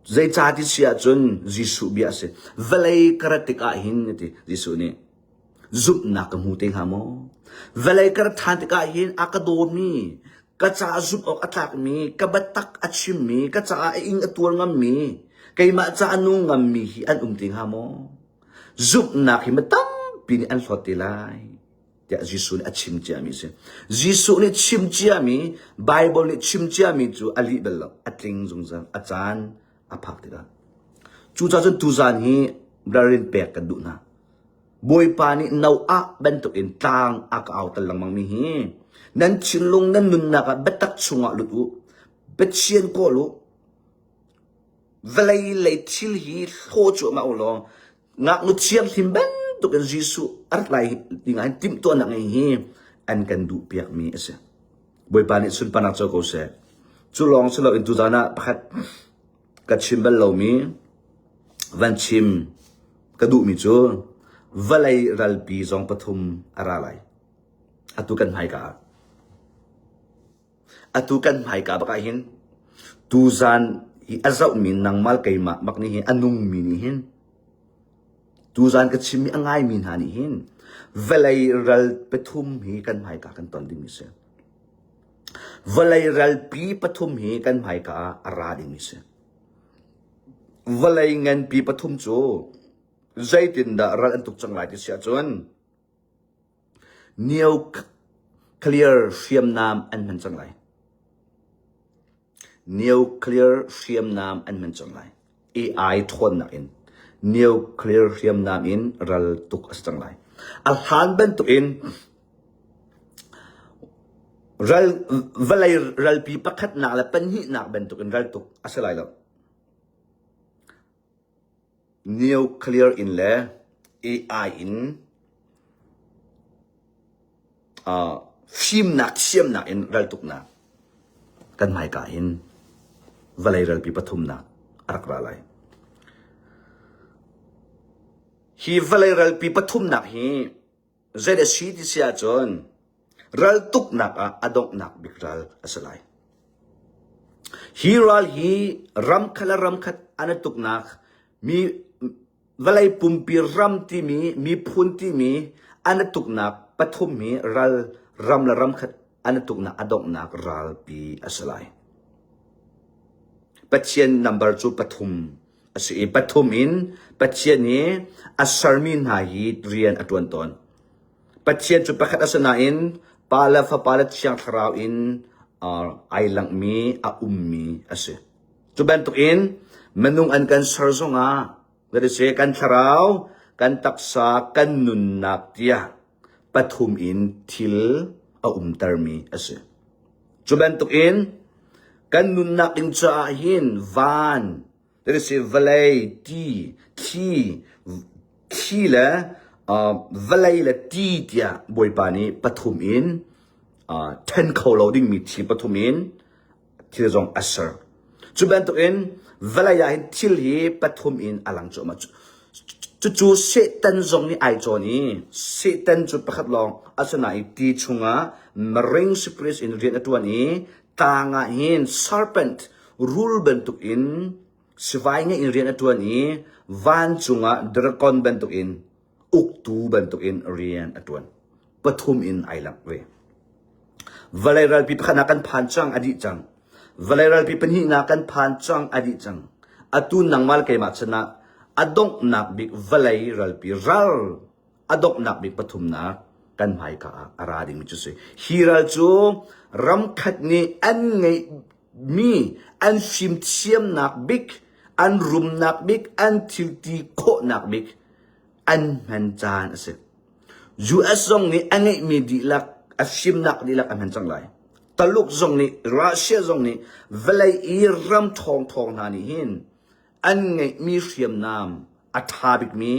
Zeicah ti si ahcun Jesuh bia a si. Vawlei ka rat tikah hin a ti Jesuh nih zumhnak ka hmu te hnga maw? Vawlei ka rat ṭhan tikah hin a ka dawmi. Ka caah zumh awk a tlakmi, ka biatak a chimmi, ka caah a ing a tuar ngammi, keimah caah a nung ngammi hi an um ti hnga maw? Zumhnak hi mi tampi nih an hlawt te lai tiah Jesuh nih a chim ciami a si. Jesuh nih chim ciami, Baibal nih chim ciami cu a lih bal lo, a tling zungzal, a caan a phak tikah. Cucaah cun tuzaan hi ralrin pek kan duh hna. Bawipa nih Noah bantukin tlang a ka auter lengmangmi hi nan thinlung nan nunnak ah biatak chungah lut u. Pathian kawl u. Vawlei lei thil hi hlaw cuahmah u law ngaknu thianghlim bantukin Jesuh a rat lai dingah hin timhtuahnak ngei hi an kan duhpiakmi a si. Bawipa nih sunparnak co ko seh. Cu lawng si loin tuzaan ah pakhat ka chim bal lomi van chim ka duhmi cu vawlei ralpi zong pathum a ra lai. Atu kan hmaika ah. Atu kan hmaika bak ah hin tuzaan i a zohmi nangmah keimah bak nih hin a nungmi nih hin tuzaan ka chimmi a ngaimi hna nih hin vawlei ral pathum hi kan hmaika kan ton dingmi si. Vawlei ralpi pathum hi kan hmaika ah a ra dingmi si. Vawlei nganpi pathum cu zeitindah ral an tuk cang lai ti si ahcun nuclear hriamnam an hman cang lai. Nuclear hriamnam an hman cang lai. AI ṭhawnnak in nuclear hriamnam in ral tuk a si cang lai. A hlan bantukin ral vawlei ralpi pakhatnak le pahnihnak bantukin ral tuk a si lai lo. Nuclear in le AI in uh, fimnak thiamnak in raltuknak kan hmaika hin vawlei ralpi pathumnak a rak ra lai. Hi vawlei ralpi pathumnak hi zei a si ti si ahcun raltuknak ah a donghnak bik ral a si lai. Hi ral hi ramkhat le ramkhat an i tuknak mi vawlei pumpi ram timi miphun timi an i tuknak pathum hi ral ram le ramkhat an i tuknak a donghnak ralpi a si lai. Pathian number cu pathum a si i pathum in Pathian hi a sermi hna hi rian a ṭuan tawn. Pathian cu pakhat a si nain Pa le Fapa le Thiang Thlarau in uh, ai langhmi a ummi a si. Cu bantukin minung an kan ser zongah that is kan thlarau, kan taksa, kan nunnak tiah pathum in thil a umtermi a si. Cu bantukin kan nunnak ding caah hin van, that is vawlei, ti, thli, thli le uh, vawlei le ti tiah Bawipa nih pathum in uh, then kho lo dingmi thil pathum in thil zong a ser. Cu bantukin vawlei ah hin thil hi pathum in a lang cuahmah. Cucu Satan zong nih ai cawn i Satan cu pakhat lawng a si nain ti chungah marine spirits in rian a ṭuan i tlang ah hin serpent rul bantukin sivai ngeih in rian a ṭuan i vancung ah dragon bantukin uktu bantukin rian a ṭuan. Pathum in ai langh ve. Vawlei ralpi pakhatnak kan phan cang a dih cang. Vawlei ralpi pahnihnak kan phan cang a dih cang. Atu nangmah le keimah chan ah a donghnak bik vawlei ralpi ral a donghnak bik pathumnak kan hmaika ah a ra dingmi cu si. Hi ral cu ramkhat nih an ngeihmi an fimthiamnak bik, an rumnak bik, an thilti khawhnak bik an hman caan a si. US zong nih a ngeihmi dihlak, a fimnak dihlak a hman cang lai. Taluk zong nih, Russia zong nih vawlei i ram ṭhawngṭhawng hna nih hin an ngeihmi hriamnam a ṭha bikmi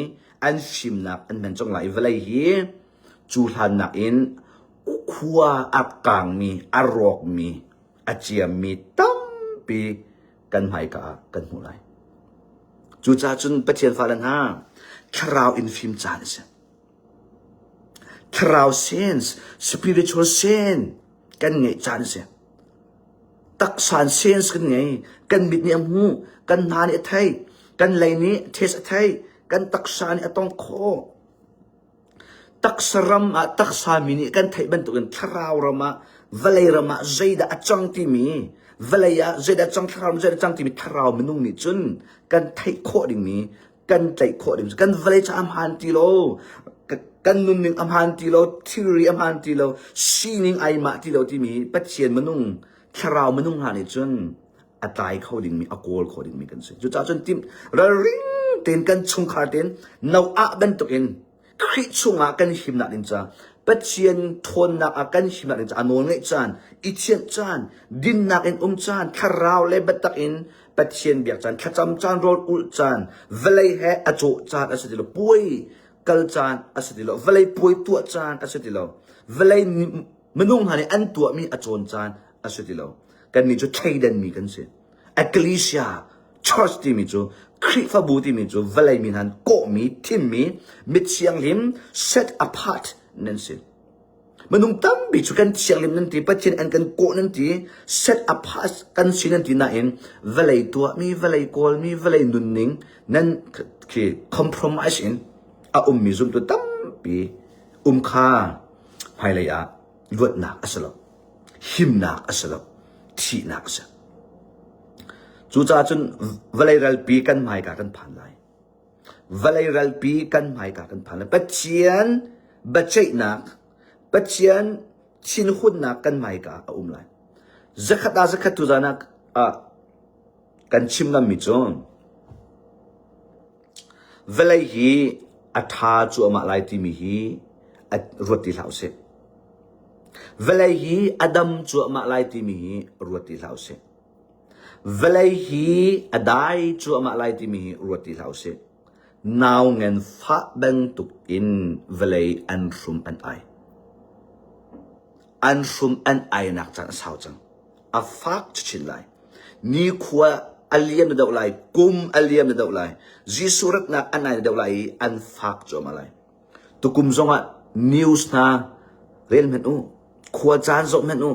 an fimnak an hman cang lai i vawlei hi cu hlannak in khua a kangmi, a rawkmi, a ciammi tampi kan hmaika ah kan hmuh lai. Cucaah cun Pathian fale hna, thlarau in fim caan a si. Thlarau sense, spiritual sense kan ngeih caan a si. Taksa sense kan ngei, kan mit nih a hmuh, kan hna nih a theih, kan lei nih taste a theih, kan taksa nih a tong khawh. Taksa ram ah taksa mi nih kan theih bantukin thlarau ram ah Vawlei ram ah zeidah a cang timi, vawlei ah zeidah cang, thlarau zeidah cang timi thlarau minung nih cun kan theih khawh dingmi, kan tlaih khawh ding kan vawlei ca a hmaan ti lo, kan nunning a hmaan ti lo, thilri a hmaan ti lo, sining ai mah ti lo timi Pathian minung, thlarau minung hna nih cun a tlai kho dingmi, a kawl kho dingmi kan si. Cucaah cun tim ralring tein kan chungkhar tein Noah bantukin Khrih chungah kan himnak ding ca, Pathian ṭhawnnak ah kan himnak ding ca, a nawl ngeih caan, i thianh caan, dinnak in um caan, thlarau le biatak in Pathian biak caan, thlacam caan, rawl ulh caan, vawlei he a cawh caan a si ti lo, puai kal caan a si ti lo, vawlei puai tuah caan a si ti lo, vawlei minung hna nih an tuahmi a cawn caan a si ti lo. Kannih cu thleidanmi kan si. Ecclesia, church timi cu Khrihfabu timi cu vawlei mi hna kawhmi, thimmi, mithianghlim, set apart nan si. Minung tampi cu kan thianghlim nan ti, Pathian an kan kawh nan ti, set apart kan si nan ti nain vawlei tuahmi, vawlei kawlmi, vawlei nunning nan khi compromise in a ummi zumtu tampi um kha hmailei ah luatnak a si lo. Himnak a si lo. Thihnak a si. Cucaah cun vawlei ralpi kan hmaika kan phan lai. Vawlei ralpi kan hmaika kan phan lai. Pathian biaceihnak, Pathian thinhunnak kan hmaika a um lai. Zakhat ah zakhat tu zan ah kan chim ngammi cu vawlei hi a ṭha cuahmah lai timi hi ruat ti hlah usih. Vawlei hi a dam cuahmah lai timi hi ruat ti hlah usih. Vawlei hi a dai cuahmah lai timi hi ruat ti hlah usih. Nau nganfah bantuk in vawlei an hrum an ai. An hrum an ainak caan a sau cang. A fak chinchin lai. Nikhua a liam na deuh lai, kum a liam na deuh lai, Jesuh ratnak a nai na deuh lai i an fak cuahmah lai. Tukum zongah news hna rel hmanh u, khua caan zoh hmanh u,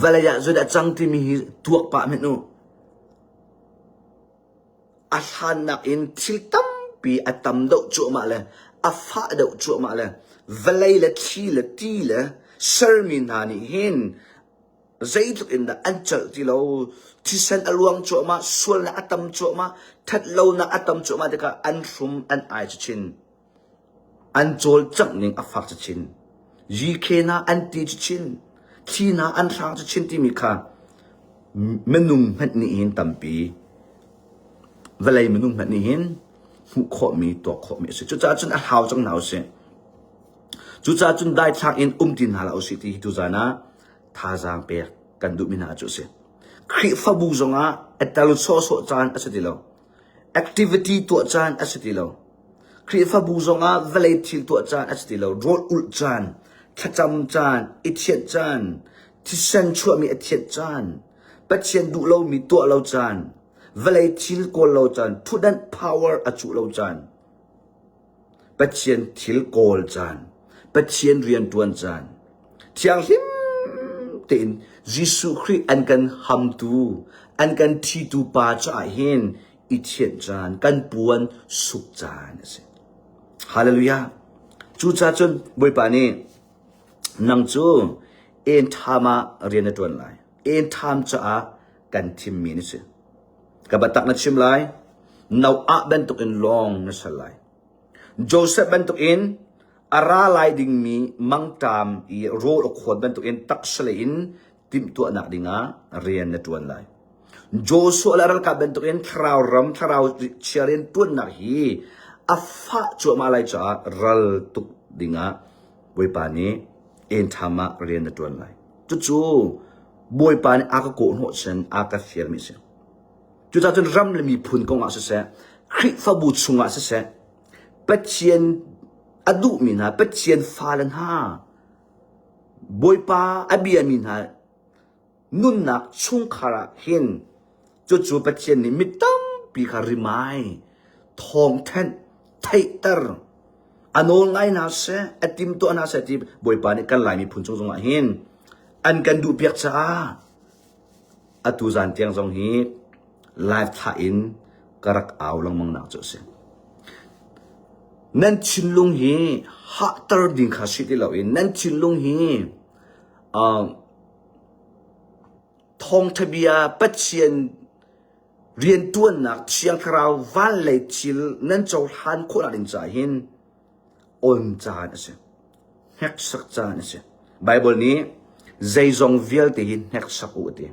vawlei ah zeidah cang timi hi tuak pah hmanh u. A hlannak in thil tampi a tam deuh cuahmah le a fah deuh cuahmah le vawlei le thli le ti le sermi hna nih hin zeitluk in dah an celh ti lo thisen a luang cuahmah sualnak a tam cuahmah ṭhatlonak a tam cuahmah tikah an hrum an ai chin an cawlcangh ning a fak chin GK hna an ti chin thli hna an hrang chin timi kha minung hmanh nih hin tampi vawlei minung hmanh nih hin hmuh khawhmi tuak khawhmi a si cucaah cun a hlau cang hna usih cucaah cun daithlak in um ti hna hlah usih ti hi tuzan ah thazaang pek kan duhmi hna cu a si. Khrihfabu zongah a tel sawhsawh caan a si ti lo. Activity tuah caan a si ti lo. Khrihfabu zongah vawlei thil tuah caan a si ti lo. Rawl ulh caan, thlacam caan, i thianh caan, thisen chuahmi a thianh caan, Pathian duh lomi tuah lo caan, vawlei thil kawl lo caan, thutdanh power a cuh lo caan, Pathian thil kawl caan, Pathian rianṭuan caan, thianghlim tein Jesuh Khrih an kan hamtu, an kan ṭhitu Pa caah hin i thianh caan, kan puan suk caan a si. Hallelujah. Cucaah cun Bawipa nih nang cu en ṭham ah rian na ṭuan lai. En ṭham caah kan thimmi na si. Ka biatak na chim lai. Noah bantukin lawng na sal lai. Joseph bantukin a ra lai dingmi mangṭam i rawl a khuat bantukin taksalei in timhtuahnak dingah rian na ṭuan lai. Joshua le ralkap bantukin thlarau ram, thlarau chia rian ṭuannak hi a fah cuahmah lai caah ral tuk dingah Bawipa nih enṭham ah rian na ṭuan lai. Cucu Bawipa nih a ka kawhhnawh chan, a ka fialmi a si. Cucaah cun ram le miphun kong ah siseh, Khrihfabu chungah siseh, Pathian a duhmi hna, Pathian fale hna, Bawipa a biami hna nunnak chungkhar ah hin cucu Pathian nih mi tampi kha rimai, thawngthanh, theihter, a nawl ngai hna seh, a timtuah hna seh ti Bawipa nih kan Lai miphun chung zongah hin an kan duhpiak caah atu zan tiang zong hi live thlah in ka rak au lengmang nak cu a si. Nan thinlung hi hahter ding kha si ti loin nan thinlung hi uh, Thawngṭha bia Pathian rianṭuannak Thiang Thlarau van lei thil nan cohlan khawhnak ding caah hin on caan a si. Hneksak caan a si. Baibal nih zeizong vialte hi hneksak u a ti.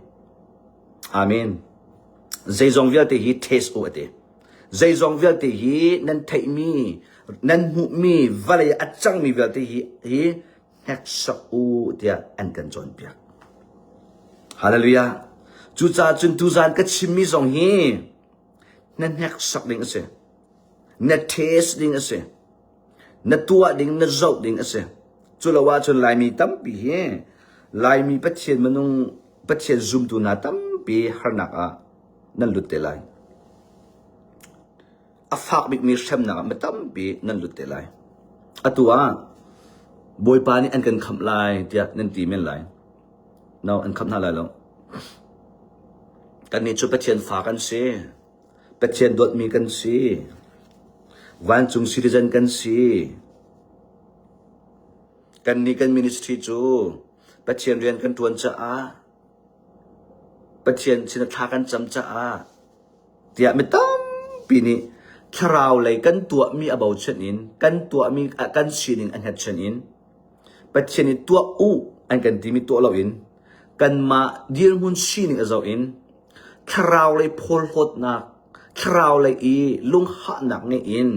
Amen. Zeizong vialte hi test u a ti. Zeizong vialte hi nan theihmi, nan hmuhmi, vawlei a cangmi vialte hi, hi hneksak u tiah an kan cawnpiak. Hallelujah. Cucaah cun tuzan ka chimmi zong hi na hneksak ding a si. Na test ding a si. Na tuah ding, na zoh ding a si. Cu lo ahcun Laimi tampi hi Laimi Pathian minung Pathian zumtu hna tampi harnak ah nan lut te lai. A fak bikmi hremnak ah mi tampi nan lut te lai. Atu ah Bawipa nih an kan khamh lai tiah nan ti men lai. No, an khamh hna lai lo. Kannih cu Pathian fa kan si. Pathian dawtmi kan si. Vancung citizen kan si. Kannih kan ministry cu Pathian rian kan ṭuan caah Pathian sin thla kan cam caah tiah mi tampi nih thlarau lei kan tuahmi a bochan in kan tuahmi kan sining a hngatchan in Pathian nih tuah u an kan timi tuah loin kanmah dirhmun sining a zoh in thlarau lei phawlhlawtnak thlarau lei i lunghahnak ngeih in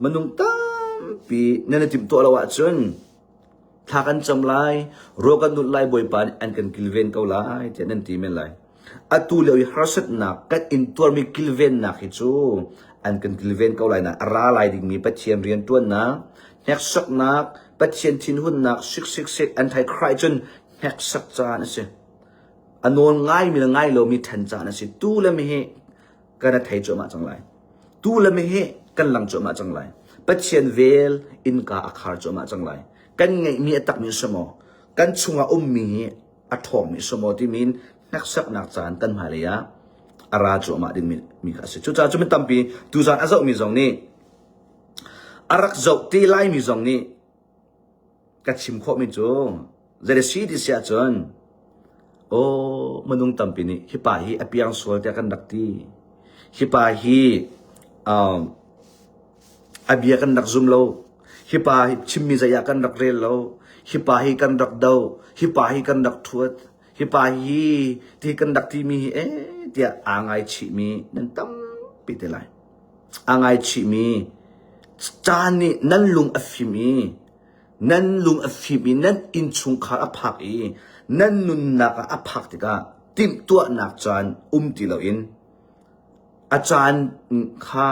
minung tampi nan i timhtuah lo ahcun Thla kan cam lai, ruah kan nulh lai, Bawipa nih an kan kilven ko lai tiah nan ti men lai. Atu lio i harsatnak kan intuarmi kilvennak hi cu an kan kilven ko lai nain a ra lai dingmi Pathian rianṭuannak, hneksaknak, Pathian thinhunnak, siksiksik, antichrist cun hneksak caan a si. A nawl ngaimi le ngai lomi ṭhen caan a si. Tu le mi hi kan a thei cuahmah cang lai. Tu le meheh kan lang cuahmah cang lai. Pathian vel innka a khar cuahmah cang lai. Kan ngeihmi a takmi a si maw? Kan chungah ummi hi a ṭhawngmi a si maw timi in hneksaknak caan kan hmailei ah a ra cuahmah dingmi mi kha a si. Cucaah cu mi tampi tuzaan a zohmi zong nih a rak zoh te laimi zong nih ka chim khawhmi cu zei si ti si ahcun aw minung tampi nih hi pa hi a piang sual tiah kan rak ti hi pa hi um, a bia kan rak zum lo hi pa hi chimmi zei ah kan rak rel lo hi pa hi kan rak do hi pa hi kan rak thuat hi pa hi ti kan rak timi hi eh tiah aa ngaichihmi nan tampi te lai aa ngaichihmi caan nih nan lung a fim i nan lung a fim i nan innchungkhar a phak i nan nunnak ah a phak tikah timhtuahnak caan um ti loin a caan kha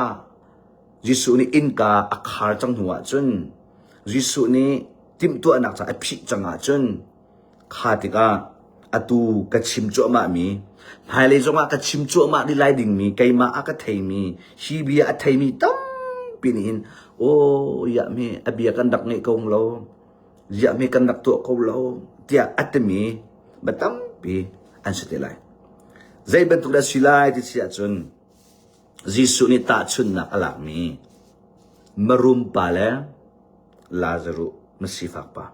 Jesuh nih innka a khar cang hnu ahcun Jesuh nih timhtuahnak caan a phih cang ahcun Kha tikah atu ka chim cuahmahmi, hmailei zongah ka chim cuahmah rih lai dingmi, keimah a ka theimi, hi bia a theimi tampi nih hin, aw iah hme a bia kan rak ngeih ko lo, ziah hme kan rak tuah ko lo, tiah a timi bia tampi an si te lai. Zei bantuk dah si lai ti si ahcun, Jesuh nih tahchunhnak a lakmi marum pa le Lazaruh masifak pa.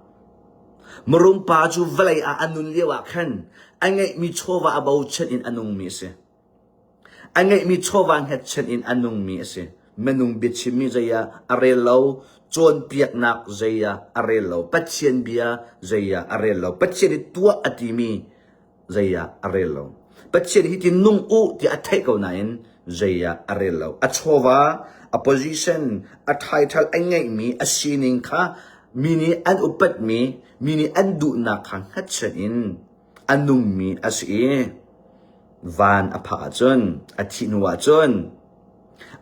Marum pa cu vawlei ah a nun lio ah khan a ngeihmi chawva a bochan in a nungmi a si. A ngeihmi chawva hngatchan in a nungmi a si. Minung biachimmi zei ah a rel lo, cawnpiaknak zei ah a rel lo, Pathian bia zei ah a rel lo, Pathian i tuah a timi zei ah a rel lo. Pathian hi ti nung u tiah a theih ko nain zei ah a rel lo. A chawva, a position, a title a ngeihmi, a sining kha mi nih an upatmi, mi nih an duhnak kha hngatchan in a nungmi a si i van a phak ahcun, a thih hnu ahcun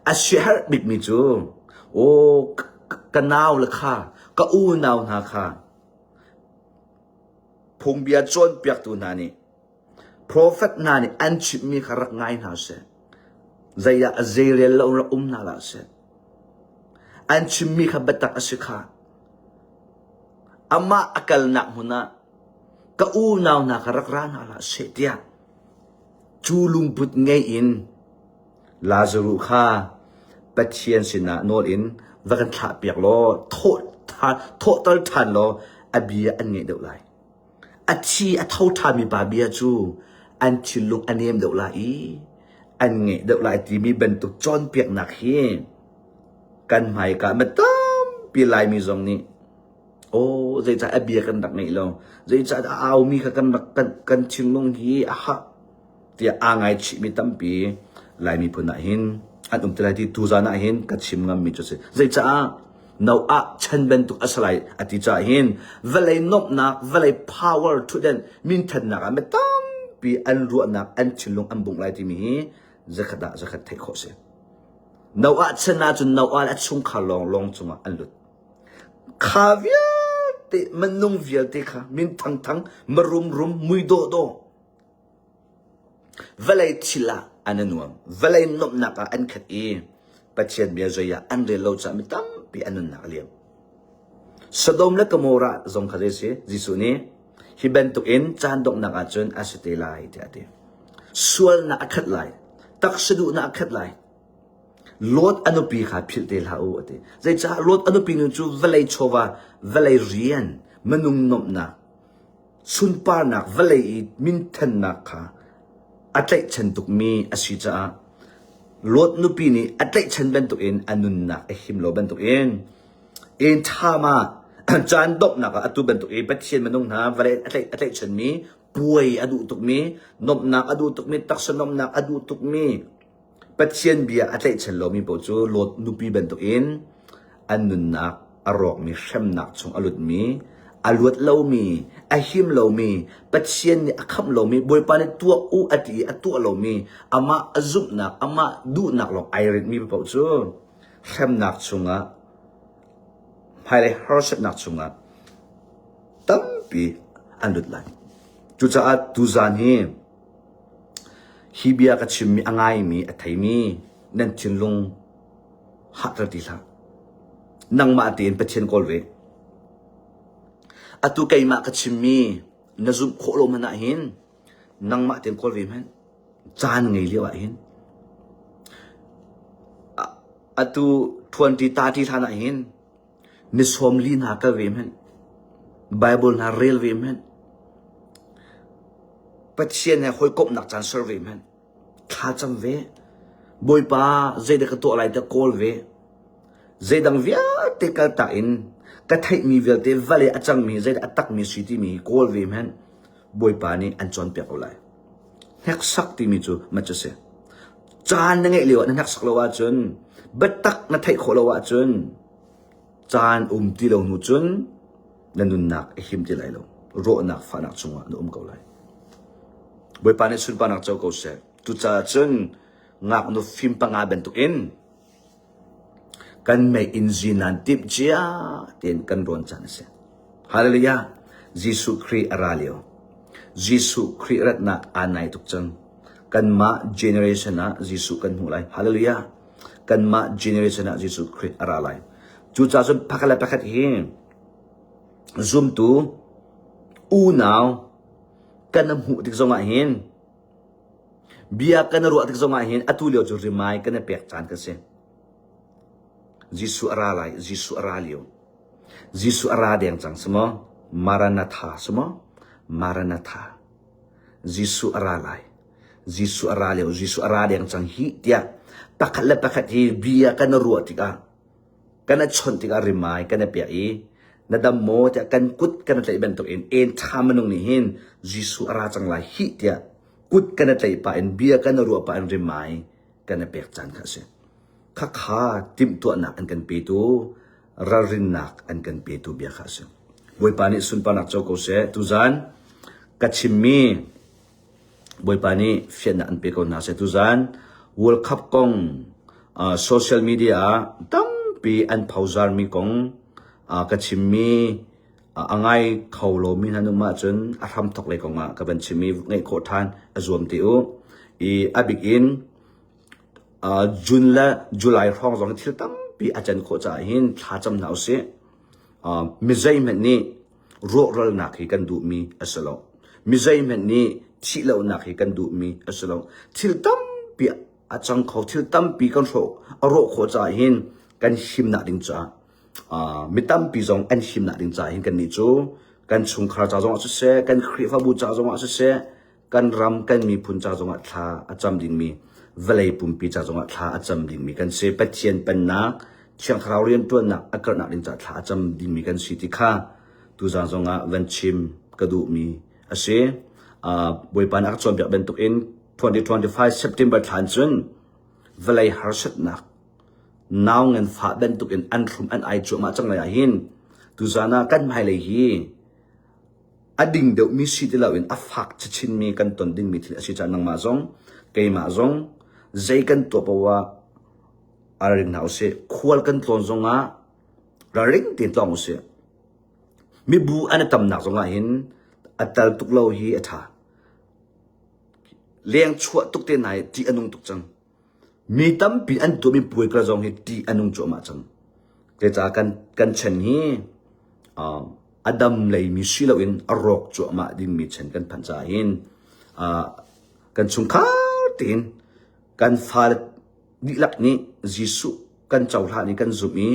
a siaherh bikmi cu aw ka nau le kha, ka unau hna kha Phungbia cawnpiaktu hna nih profet hna nih an chimhmi kha rak ngai hna seh. Zei ah zeirel lo rak um hna hlah seh. An chimmi kha biatak a si kha. Amah a kalnak hmun ah ka unau hna kha rak ra hna hlah seh tiah cu lungput ngei in Lazaruh kha Pathian sinah nawl in va kan thlahpiak law thawhter ṭhan law a bia an ngaih deuh lai. A thi a tho ṭhanmi pa bia cu an thinlung a nem deuh lai i an ngeih deuh lai timi bantuk cawnpiaknak hi kan hmaika mi tampi Laimi zong nih aw zeicah a bia kan rak ngeih lo zeicah a aumi kha kan rak kan, kan thinlung hi a hah tiah aa ngaichihmi tampi Lai miphun ah hin an um te lai ti tuzan ah hin ka chim ngammi cu a si. Zeicah Noah chan bantuk a si lai a ti caah hin vawlei nuamhnak, vawlei power thutden minthannak ah mi tampi an ruahnak, an thinlung an bungh lai timi hi zakhat ah zakhat theih khawh si. Noah chan ahcun Noah le a chungkhar lawnglawng cungah an lut. Kha vialte, minung vialte kha min thangthang, marumrum, mui dawhdawh, Vawlei thil ah an i nuam. Vawlei nuamhnak ah an khat i Pathian bia zei ah an rel lo caah mi tampi an nunnak a liam. Sodom le Gomorrah zong kha zei si? Jesuh nih hi bantuk in caan donghnak ahcun a si te lai tiah a ti. Sualnak a khat lai. Taksa duhnak a khat lai. Lot a nupi kha philh te hlah u a ti. Zeicah Lot a nupi nu cu vawlei chawva, vawlei rian, minung nuamhnak, sunparnak vawlei i minthannak kha a tlaihchan tukmi a si caah Lot nupi nih a tlaihchan bantukin a nunnak a him lo bantukin inn ṭham ah caan donghnak ah atu bantuk i Pathian minung hna vawlei a tlaih a tlaihchanmi puai a duh tukmi nuamhnak a duh tukmi taksa nuamhnak a duh tukmi Pathian bia a tlaihchan lomi paoh cu Lot nupi bantukin an nunnak a rawkmi hremnak chung a lutmi, a luat lomi, a him lomi, Pathian nih a khamh lomi, Bawipa nih tuah u a ti i a tuah lomi, amah a zumhnak, amah duhnak lawng ai rinhmi paoh cu hremnak chungah, hmailei harsatnak chungah tampi an lut lai. Cucaah tuzaan hi Hi bia ka chimmi a ngaimi, a theimi nan thinlung hahter ti hlah. Nangmah tein Pathian kawl ve. Atu keimah ka chimmi na zumh khawh lo hmanh ah hin nangmah tein kawl ve hmanh. Caan ngei lio ah hin. Atu 20 30 hlan ah hin Ni 40 hna kal ve hmanh. Bible hna rel ve hmanh. Pathian he hawikomhnak caan ser ve hmanh. Thlacam ve. Bawipa zeidah ka tuah lai tiah kawl ve. Zeidang vialte kaltak in ka theihmi vialte vale a cangmi zeidah a takmi si timi hi kawl ve hmanh. Bawipa nih an cawnpiak ko lai. Hneksak timi cu ma cu si. Caan na ngeih lio ah na hneksak lo ahcun biatak na theih khawh lo ahcun caan um ti lo hnu cun na nunnak a him ti lai lo. Rawhnak fahnak chungah na um ko lai. Bawipa nih sunparnak co ko seh. Cucaah cun ngaknu fim panga bantukin Kan meiinn zinan timh cia tein kan rawn caan a si. Hallelujah! Jesuh Khrih a ra lio. Jesuh Khrih ratnak aa nai tuk cang. Kanmah generation ah Jesuh kan hmuh lai. Hallelujah! Kanmah generation ah Jesuh Khrih a ra lai. Cucaah cun pakhat le pakhat hi zumtu unau kan hmuh tik zongah hin Bia kan i ruah tik zongah hin atu lio cu rimai kan i pek caan kan si. Jesuh a ra lai, Jesuh a ra lio. Jesuh a ra deng cang si maw? Maranatha si maw? Maranatha. Jesuh a ra lai. Jesuh a ra lio, Jesuh a ra deng cang hi tiah pakhat le pakhat hi bia kan i ruah tikah kan i chawnh tikah rimai kan i pek i na dam maw tiah kan kut kan i tlaih bantukin en ṭha minung nih hin Jesuh a ra cang lai hih tiah kut kan i tlaih pah in bia kan i ruah pah in rimai kan i pek caan kha a si. Khakha timhtuahnak an kan petu, ralrinnak an kan petu bia kha a si. Bawipa nih sunparnak co ko seh. Tuzan ka chimmi Bawipa nih fiannak an pe ko hna seh. Tuzan World Cup kong uh, social media ah tampi an phozarmi kong uh, ka chimmi uh, a ngai kho lomi hna num ahcun a hramthok lei kong ah ka van chimmi ngaih khawh ṭhan a zuam te u. I a bik in uh, June le July hrawng zong thil tampi a can khawh caah hin thlacam hna usih. Uh, mi zeihmanh nih rawhralnak hi kan duhmi a si lo. Mi zeihmanh nih thihlohnak hi kan duhmi a si lo. Thil tampi a cang kho, thil tampi kan hrawh, a rawh khawh caah hin kan himnak ding caah uh, mi tampi zong an himnak ding caah hin kannih cu kan chungkhar ca zongah siseh, kan Khrihfabu ca zongah siseh, Kan ram kan miphun ca zongah thla a cam dingmi, vawlei pumpi ca zongah thla a cam dingmi kan si. Pathian pennak, Thiang Thlarau rianṭuannak a karhnak ding caah thla a cam dingmi kan si ti kha tuzaan zongah van chim ka duhmi a si. Uh, Bawipa nih a ka cawnpiak bantukin 2025 September thla in cun vawlei harsatnak nau nganfah bantukin an thlum an ai cuahmah cang lai ah hin tuzaan ah kan hmailei hi a ding deuhmi si ti loin a fak chachinmi kan ton dingmi thil a si caah nangmah zong keimah zong zei kan tuah paoh ah ralring hna usih. Khual kan tlawn zongah ralring tein tlawng usih. Mibu an i tamnak zongah hin a tal tuk lo hi a ṭha. Leng chuah tuk te hna hi ṭih a nung tuk cang. Mi tampi an tuahmi puai kal zong hi ṭih a nung cuahmah cang. Cucaah kan kan chan hi uh, a dam leimi si loin a rawk cuahmah dingmi chan kan phanh caah hin uh, kan chungkhar tein kan fale dihlak nih Jesuh kan cohlan i kan zumh i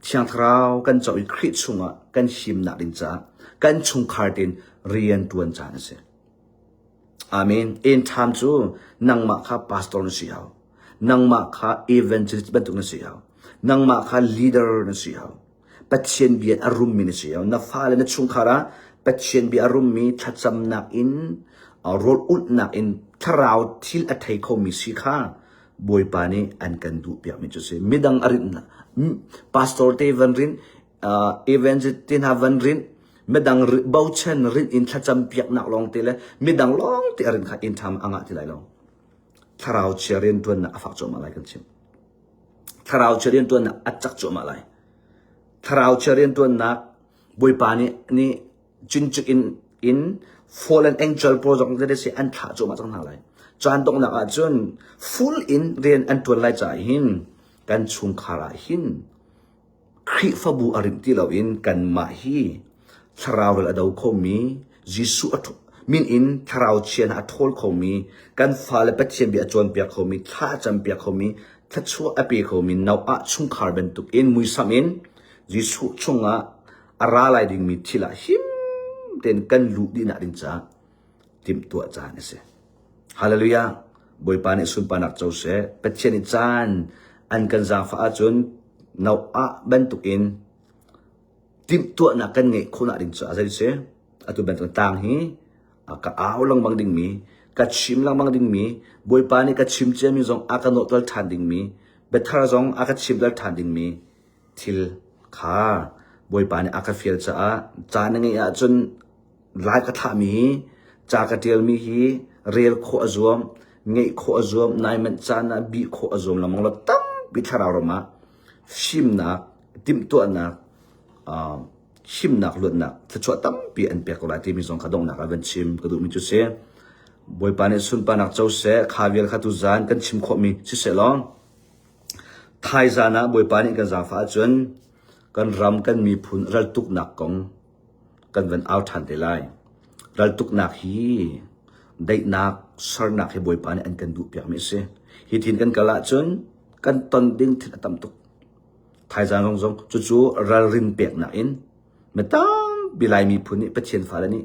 Thiang Thlarau kan co i Khrih chungah kan himnak ding caah kan chungkhar tein rian ṭuan caan a si. Amen. End time cu nangmah kha pastor na si hau. Nangmah kha evangelist bantuk na si hau. Nangmah kha leader na si hau. Pathian bia a rummi na si hau. Na fale na chungkhar ah Pathian bia a rummi thlacamnak in rawl ulhnak in thlarau thil a thei khomi si kha Bawipa nih an kan duh piakmi cu si. Midang a rinh pastor te van rinh evangelist te hna van rinh midang bochan rinh in thlacam piaknak lawng te le midang lawng te a rinh kha inn ṭham a ngah ti lai lo. Thlarau chia rianṭuannak a fak cuahmah lai kan chim. Thlarau chia rianṭuannak a cak cuahmah lai. Thlarau chia rianṭuannak Bawipa nih nih cincik in in fallen angel pawl zong te si an thlah cuahmah cang hna lai. Caan donghnak ah cun full in rian an ṭuan lai caah hin kan chungkhar ah hin Khrihfabu a rimh ti loin kanmah hi thlarau ral a do khomi Jesuh a min in thlarau chia hna a ṭhawl khomi kan fale Pathian bia a cawnpiak khomi thla a campiak khomi thluachuah a pe khomi Noah chungkhar bantuk in muisam in Jesuh chungah a ra lai dingmi thil ah him tein kan luh dihnak ding caah timhtuah caan a si. Hallelujah! Bawipa nih sunparnak co seh. Pathian nih caan an kan zaangfah ahcun Noah bantukin timhtuahnak kan ngeih khawhnak ding cu a zei si? Atu bantuk tlang hi ka au lengmang dingmi, ka chim lengmang dingmi, Bawipa nih ka chim ciami zong a ka nawhter ṭhan dingmi, biathar zong a ka chimter ṭhan dingmi thil kha Bawipa nih a ka fial caah ca na ngeih ahcun lai ka thlahmi hi ca ka ṭialmi hi rel khawh a zuam, ngeih khawh a zuam, nai manh caan ah bih khawh a zuam lengmang lo tampi thlarau ram ah fimnak, timhtuahnak, uh, himnak luatnak thluachuah tampi an pek ko lai timi zong kha donghnak ah van chim ka duhmi cu si. Bawipa nih sunparnak co seh, kha vial kha tuzaan kan chim khawhmi siseh law Thaizan ah Bawipa nih kan zaangfah ahcun kan ram kan miphun raltuknak kong kan van au ṭhan te lai. Raltuknak hi daihnak sernak hi Bawipa nih an kan duhpiakmi a si. Hi thin kan kal ahcun kan ton ding thil a tam tuk. Thaizan zong zong cucu ralrin peknak in mi tampi Lai miphun nih Pathian fale nih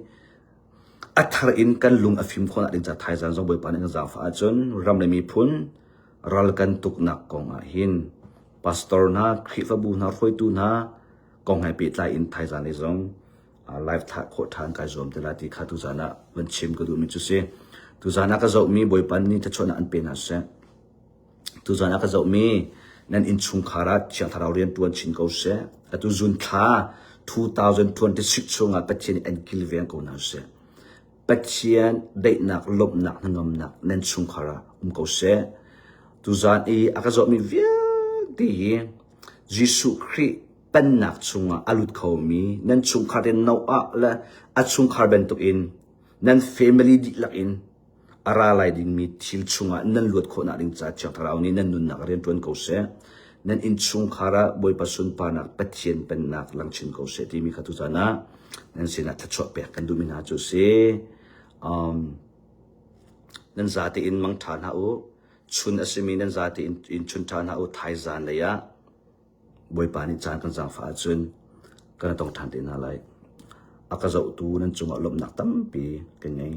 a thar in kan lung a fim khawhnak ding ca thaizan zong Bawipa nih kan zaangfah ahcun ram le miphun ral kan tuknak kong ah hin pastor hna, Khrihfabu hna, hruaitu hna kong he pehtlai in thaizan lei zong live thlah khawh ṭhan kai zuam te lai ti kha tuzan ah van chim ka duhmi cu si. Tuzan ah ka zohmi Bawipa nih thluachuahnak an pe hna seh. Tuzan ah ka zohmi nan innchungkhar ah Thiang Thlarau rian ṭuan chin ko seh. Atu June thla 2026 chungah Pathian nih an kilveng ko hna seh. Pathian daihnak, lawmhnak, hnangamnak nan chungkhar ah um ko seh. Tuzan i a ka zawhmi vialte hi Jesuh Khrih pennak chungah a lut khomi nan chungkhar in Noah le a chungkhar bantukin nan family dihlak in a ra lai dingmi thil chungah nan luat khawhnak ding caah Thiang Thlarau nih nan nunnak rian ṭuan ko seh. Nan innchungkhar ah Bawipa sunparnak Pathian pennak lang chin ko seh timi kha tuzan ah nan sinah thluachuah pek kan duhmi hna cu a si. Um, nan zate in mangṭha hna u. Chun a simi nan zate in, in chun ṭha hna u. Thaizan lei ah Bawipa nih caan kan zaangfah ahcun kan tong ṭhan te hna lai. A ka zohtu nan cungah lawmhnak tampi ka ngei.